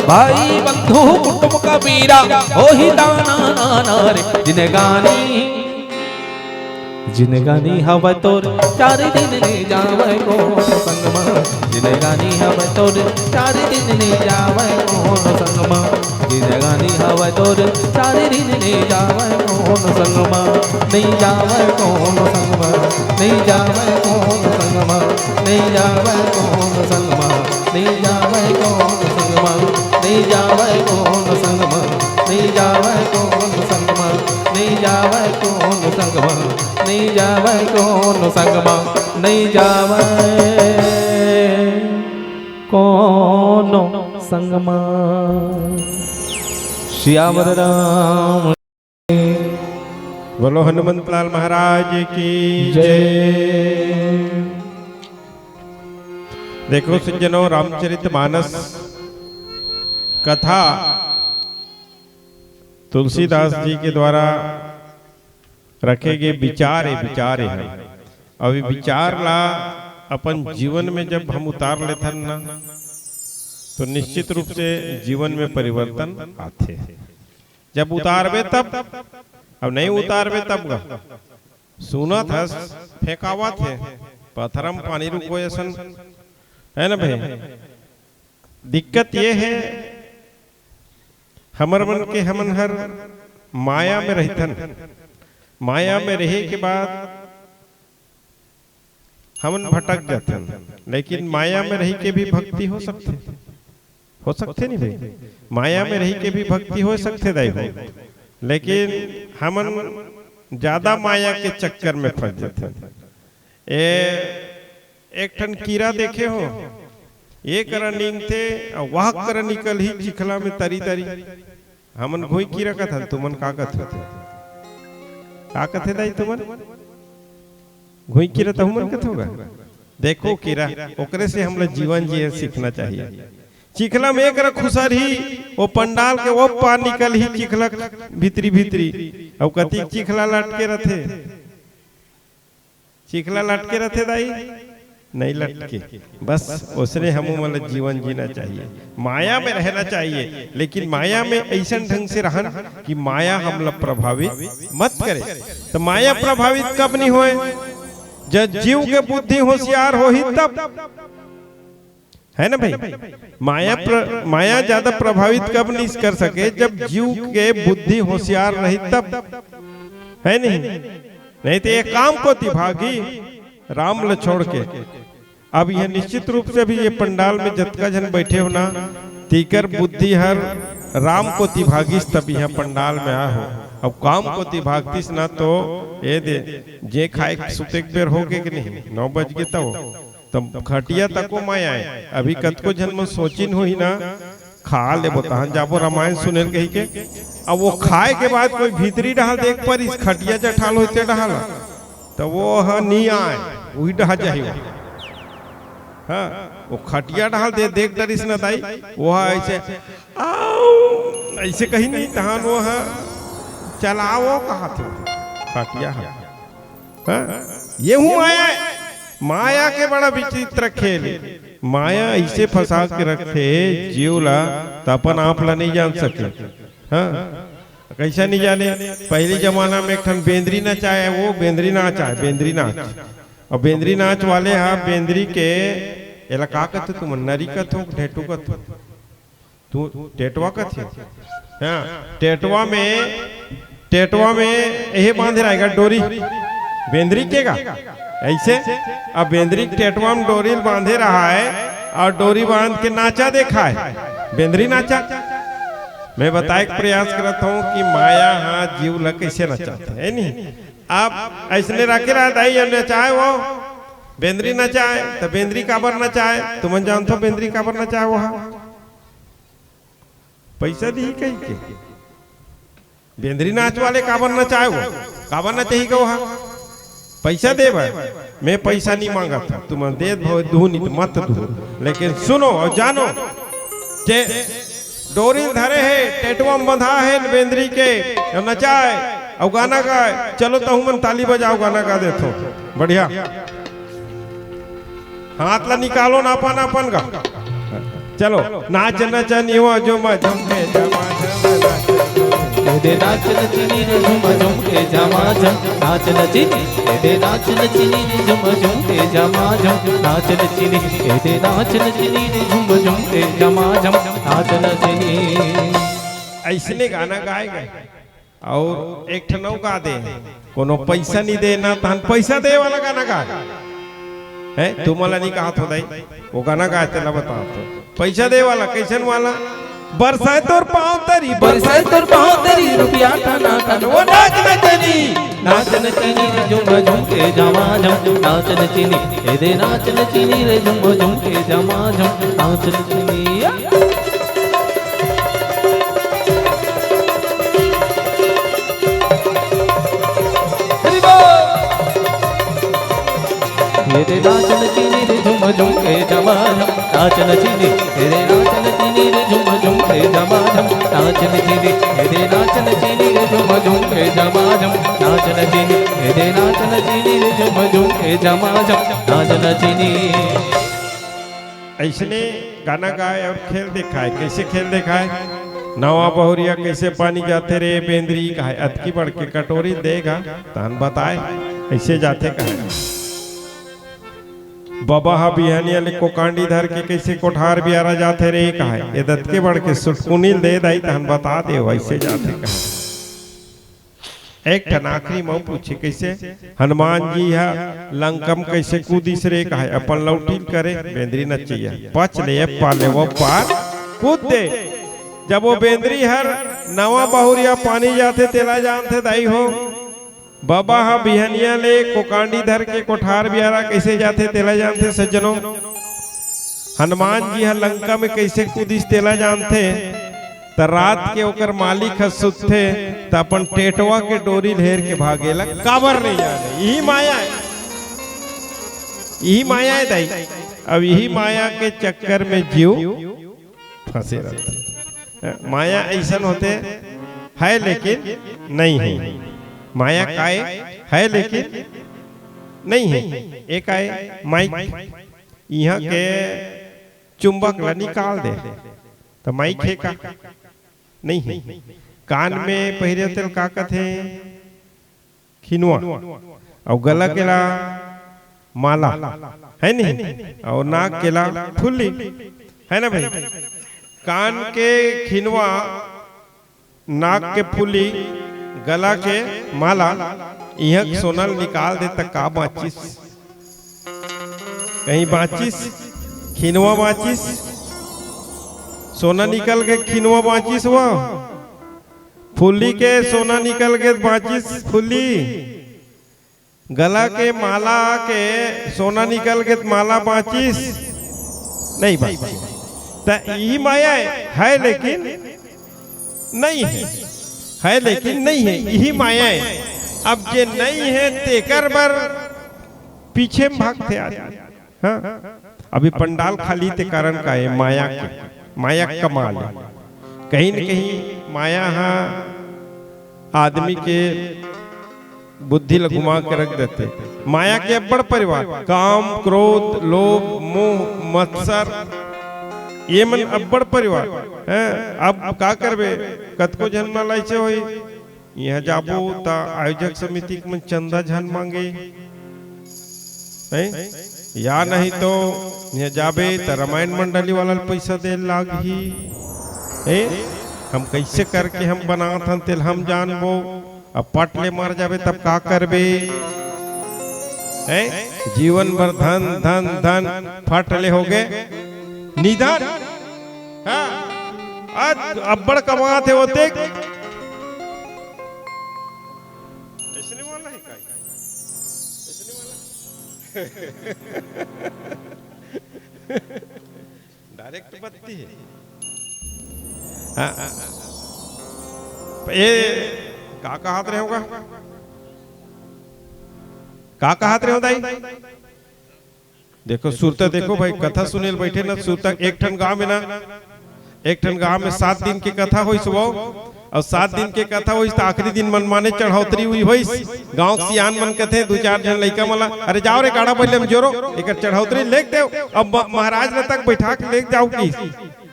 भाई बंधु कुटुंब कबीरा, होही ताना नाना रे। जिनगानी, जिनगानी हवय तोर, चार दिन नइ जावय कोनो संग मा। जिनगानी हवय तोर, चार दिन नइ जावय कोनो संग मा। जिनगानी हवय तोर, चार दिन नइ जावय कोनो संग मा। नइ जावय कोनो संग मा, नइ जावय कोनो संग मा, नइ जावय कोनो संग मा, नइ जावय कोनो संग मा, नइ जावय कोनो संग मा, नइ जावय कोनो संग मा, नइ जावय कोनो संग मा। नइ जावय कोनो संग मा, नइ जावय कोनो संग मा। सियावर राम। बोलो हनुमंत लाल महाराज की जय। जय। देखो सज्जनों, रामचरित मानस कथा तुलसीदास जी के द्वारा रखे गे विचार ए, विचार ए हे। अउ ये विचार ला अपन जीवन में जब हम उतार लेथन ना, तो निश्चित रूप से जीवन में परिवर्तन आथे। जब उतारबे तब, अब नहीं उतारबे तब गा। सुनत हस, फेंकावत हे, पथरा म पानी रुकोय असन, है ना भाई? दिक्कत ये हे, हमर मन के, हमन हर माया में रहिथन। माया में रहे के बाद हमन भटक जाथन, लेकिन माया में रहि के भी भक्ति हो सकथे। हो सकथे नहीं भाई? माया में रहि के भी भक्ति हो सकथे दाई हो, लेकिन हमन ज्यादा माया के चक्कर में फंस जाथन। ए, एक ठन कीरा देखे हो, ये करा नींदथे, अउ वह करा निकलही चिखला में तरी तरी। हमन घुई कीरा कथन, तुमन का कथो? का कथे दाई तुमन? घुई कीरा तहु मन कथो गा? देखो कीरा, ओकरे से हमला जीवन जिए सीखना चाहिए। चिखला में एक रख खुसरही, वो पंडाल के वो पार निकलही चिखला भीतरी भीतरी, अउ कतिक चिखला लटके रथे। चिखला लटके रथे दाई, नहीं लटके। बस ओसने हमू मन ल जीवन जीना चाहिए, माया में रहना चाहिए, लेकिन माया में ऐसन ढंग से रहन कि माया हमला प्रभावित मत करे। तो माया प्रभावित कब नहीं होए? जब जीव के बुद्धि होशियार होही तब, है ना भाई? माया प्र, माया ज्यादा प्रभावित कब नहीं कर सके? जब जीव के बुद्धि होशियार रही तब, है नहीं? नहीं तो ये काम कोति भागी, राम ल छोड़ के। अब यह निश्चित रूप से भी ये पंडाल में जतका झन बैठे हो ना, तीकर बुद्धि हर राम कोति भागिस तब यह पंडाल में आए हो। अब काम कोति भागतिस ना तो ये दे, जे खाए सुते के बेर हो के कि नहीं, नौ बज गे तब, तब खटिया तको मैं आए। अभी कतको झन मन सोचिन होही ना, खा लेबो तहन जाबो रामायण सुने ल कहि के। अब वो खाए के बाद कोई भीतरी डहाल देख परिस, खटिया जठाल होते डहाल, तो वो ह नी आए, वही डहा जाही वो। हाँ, वो खटिया डहाल दे देख डरिस न दाई, वो ह ऐसे, "आओ", ऐसे कहीं नहीं, तहन वो ह चलाओ कहा थे खटिया ह। हाँ, ये हूँ माया है। माया के बड़ा विचित्र खेल है। माया ऐसे फंसा के रखथे जीव ला, त अपन आप ला नहीं जान सके। हाँ, कैसा नहीं जाने? पहली जमाना में एक ठन बेंदरी नचाए, वो बेंदरी नाच आए, बेंदरी नाच। और बेंदरी नाच वाले हा बेंदरी के, एला का कथो तुम, नरी कथो, ढेटू कथो? तू टेटवा कथे? हाँ, टेटवा में, टेटवा में यही बांधे रहेगा डोरी, बेंदरी के गा ऐसे। अब बेंदरी टेटवा में डोरी बांधे रहा है और डोरी बांध के नाचा देखा है, बेंदरी नाचा। मैं बताए के प्रयास करत हूँ कि माया हा जीव ला कैसे नचाथे, है नहीं? आप ऐसने रखे रहा दाई, या नचाए वो बेंदरी नचाए, तो बेंदरी काबर नचाए? तुमन जानथो बेंदरी काबर नचाए वो हा? पैसा दी कही के। बेंदरी नाच वाले काबर नचाए वो? काबर नचाही के वो हा? पैसा दे बर। मैं पैसा नहीं मांगत हूँ, तुमन देत भव दू नहीं तो मत दू, लेकिन सुनो और जानो जे डोरी धरे है, टेटवा में बंधा है न बेंदरी के, और नचाए, और गाना गाए, चलो तहु मन ताली बजाओ, गाना गा देथो। बढ़िया। हाथ ला निकालो ना, अपन अपन गा। चलो। नाच नचनी वो जो मजम के जमा जम नाच। दे नाच नचनी रे झुम झुम के जमा झम। नाच नचनी, दे नाच नचनी रे झुम झुम के जमा झम। नाच नचनी, दे नाच नचनी रे झुम झुम के जमा झम। नाच नचनी। ऐसने गाना गाए गए। और एक ठन अउ गा दे, कोनो पैसा नहीं देना तहन पैसा दे वाला गाना गा। है, तुमला नहीं कहा थो दाई, वो गाना गा, तेला बता तो। पैसा दे वाला, कैसन वाला? बरसाए तोर पाँव तरी, बरसाए तोर पाँव तरी, रुपया टना टन, वो नाच नचनी। नाच नचनी, झुम झुम के जमा झम। नाच नचनी, ए दे नाच नचनी रे, झुम झुम के जमा झम। नाच नचनी। ये रे नाचन चीनी रे झुम झुम के जमाना। नाचन चीनी, ये रे नाचन चीनी रे झुम झुम के जमाना। नाचन चीनी, ये रे नाचन चीनी रे झुम झुम के जमाना। नाचन चीनी, ये रे नाचन चीनी रे झुम झुम के जमाना। नाचन चीनी। ऐसने गाना गाए और खेल देखाए। कैसे खेल देखाए? नवा बहुरिया कैसे पानी जाथे रे बेंदरी कहाए, अतकी बड़ के कटोरी देगा तहन बताए, ऐसे जाथे कहाए। बबा हा बिहनिया ले कोकांडी धर के कैसे कोठार बियारा जाथे रे कहाए, ए दतके बड़ के सुटकुनी दे दाई तहन बता दे, वैसे जाथे कहाए। एक ठन आखिरी म पूछे, कइसे हनुमान जी ह लंका म कइसे कूदिस रे? कहे अपन लौटिल करे, बेंदरी नचइया, पच ले, ए पार ले, वो पार कूद दे। जब वो बेंदरी हर नवा बहुरिया पानी जाथे, तेला जानथे दाई हो। बबा ह बिहनिया ले कोकांडी धर के कोठार बियारा कइसे जाथे, तेला जानथे सज्जनों। हनुमान जी ह लंका में कइसे कूदिस, तेला जानथे। त रात के ओकर मालिक ह सुतथे, त अपन टेटवा के डोरी ल हेर के भागेला। काबर नहीं जाने, यही माया है, यही माया है दाई। अब यही माया के चक्कर में जीव फंसे रहते। माया अइसन होथे, है लेकिन नहीं है। माया काय है लेकिन नहीं है। एक आय माइक, इहाँ के चुंबक ला निकाल दे, त माइक हे का? नहीं है। कान में पहिरे तेल का कथे? खिनवा। अउ गला के ला माला, है नहीं? अउ नाक के ला फुल्ली, है ना भाई? कान के खिनवा, नाक के फुल्ली, गला के माला, इहाँ के सोना ल निकाल दे त का बाँचिस? कहीं बाँचिस? खिनवा बाँचिस? सोना निकल के खिनवा बाँचिस वो? फुल्ली के सोना निकल के बाँचिस फुल्ली? गला के माला के सोना निकल के माला बाँचिस? नहीं बाँचिस। त यही माया है, है लेकिन नहीं है, है लेकिन नहीं है, यही माया है। अब जे नहीं है तेकर बर पीछे में भागथे आदमी। हाँ, अभी पंडाल खाली ते कारण का है? माया के, माया के कमाल है। कहीं न कहीं माया हा आदमी के बुद्धि ल घुमा के रख देथे। माया के अब्बड़ परिवार, काम, क्रोध, लोभ, मोह, मत्सर, ये मन अब्बड़ परिवार हैं। अब का करबे, कतको झन मन ल अइसे होई, इहाँ जाबो त आयोजक समिति के मन चंदा झन मांगे, हैं? या नहीं तो इहाँ जाबे त रामायण मंडली वाला ल पैसा दे लागही, हैं? हम कैसे करके हम बनात हन तेल हम जानबो। अब पट ले मर जाबे तब का करबे? हैं? जीवन भर धन धन धन, फट ले होगे निधन। हाँ, आज अब्बड़ कमात हे ओते। ऐसने वाला है का? ऐसने वाला? डायरेक्ट बत्ती है। हाँ, हाँ, हाँ। ये का कहत रहे होगा? का कहत रहे हो दाई? देखो सुरता, देखो भाई, कथा सुने ल बैठे ना सुरता। एक ठन गांव में ना, एक ठन गांव में सात दिन के कथा होइस वो, अउ सात दिन के कथा होइस त आखिरी दिन मनमाने चढ़ौतरी हुई होइस। गांव के सियान मन कथे, दू चार झन लइका मन ला, "अरे जाओ रे, गाड़ा बइला में जोरो, एकर चढ़ौतरी लेग देव।" अब म-, महाराज न तक बैठा के लेग जाओ की।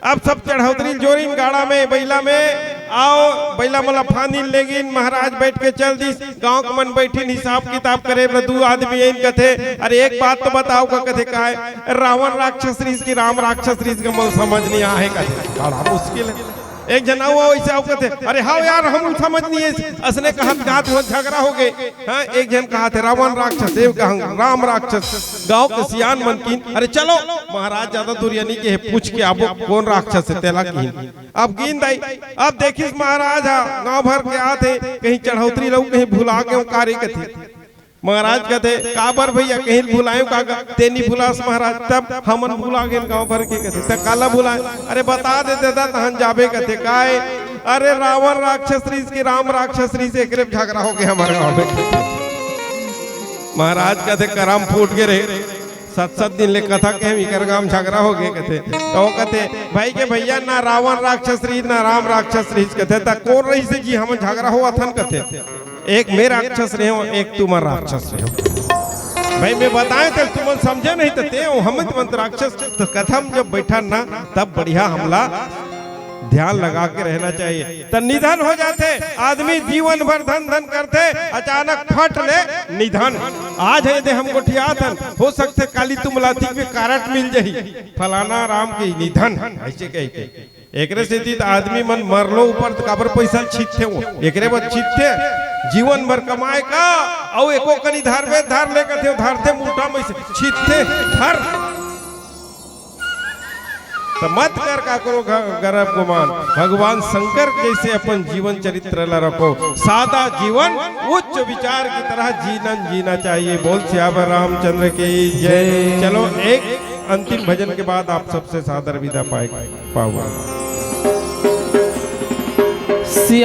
अब सब चढ़ौतरी जोरिन गाड़ा में, बइला में, अउ बइला मन ला फांदिन लेगिन, महाराज बैठ के चल दिस। गांव के मन बैठिन, हिसाब किताब करे बर दू आदमी आइन, कथे, "अरे एक बात तो बताओ," का कथे, "काय?" "रावण राक्षस रिहिस कि राम राक्षस रिहिस, के मोला समझ नहीं आहे," कथे। बड़ा मुश्किल है। एक झन अउ वइसे अउ कथे, "अरे हाव यार, हम समझ नहीं है।" असने कहत कहत वो झगड़ा होगे। हाँ, एक झन कहत हे रावण राक्षस, एक कहत राम राक्षस। गांव के सियान मन किहिन, "अरे चलो, महाराज ज्यादा दुरिया नहीं के हे, पूछ के आबो कोन राक्षस हे तेला," किहिन। अब गिन दाई, अब देखिस महाराज हा गांव भर के आत हे, कहीं चढ़ौतरी लऊ, कहीं भुला गेंव का रे कथे। महाराज कथे, "काबर भइया, कहीं भुलाएंव का गा?" "ते नी भुलास महाराज, तब हमन भुला गेन गांव भर के," कथे। "त काला भुलाए?" "अरे बता दे ददा, तहन जाबे," कथे। "काय?" "अरे रावण राक्षस रिहिस कि राम राक्षस रिहिस, एकरे झगड़ा होगे हमर गांव में।" महाराज कथे, "करम फूट गे रे, सत सत दिन ले कथा कहेंव, इकर गांव झगड़ा होगे," कथे। त वो कथे, "भाई के भइया, ना रावण राक्षस रिहिस, ना राम राक्षस रिहिस," कथे, "त कोन रिहिस जी, हमन झगड़ा होवत हन?" कथे, "एक मैं राक्षस रहेंव, एक तुमन राक्षस रहेव।" भाई मैं बताएंव त तुमन समझे नहीं त ते, हम तुमन राक्षस, त कथा में जब बैठन ना तब बढ़िया हमला ध्यान लगा के रहना चाहिए। त निधन हो जाथे, आदमी जीवन भर धन धन करथे, अचानक फट ले निधन। आज हे दे हम गोठियात हन, हो सकथे काली तुमला अतिक में कारट मिल जाही, फलाना राम के निधन, अइसे कहिके। एकरे सेती त आदमी मन मरलो ऊपर त काबर पैसा ल छींचथे वो, एकरे बर छींचथे। जीवन भर कमाए का, अउ एको कनी धरबे, धर ले कथे, धरथे मुठा में से छीतथे, धर। त मत कर काकरो घ-, गरब गुमान। भगवान शंकर जैसे अपन जीवन चरित्र ला रखो। सादा जीवन उच्च विचार की तरह जीवन जीना चाहिए। बोल सियावर रामचंद्र की जय। जय। चलो, एक अंतिम भजन के बाद आप सबसे सादर विदा पाए, पाऊंगा। सिया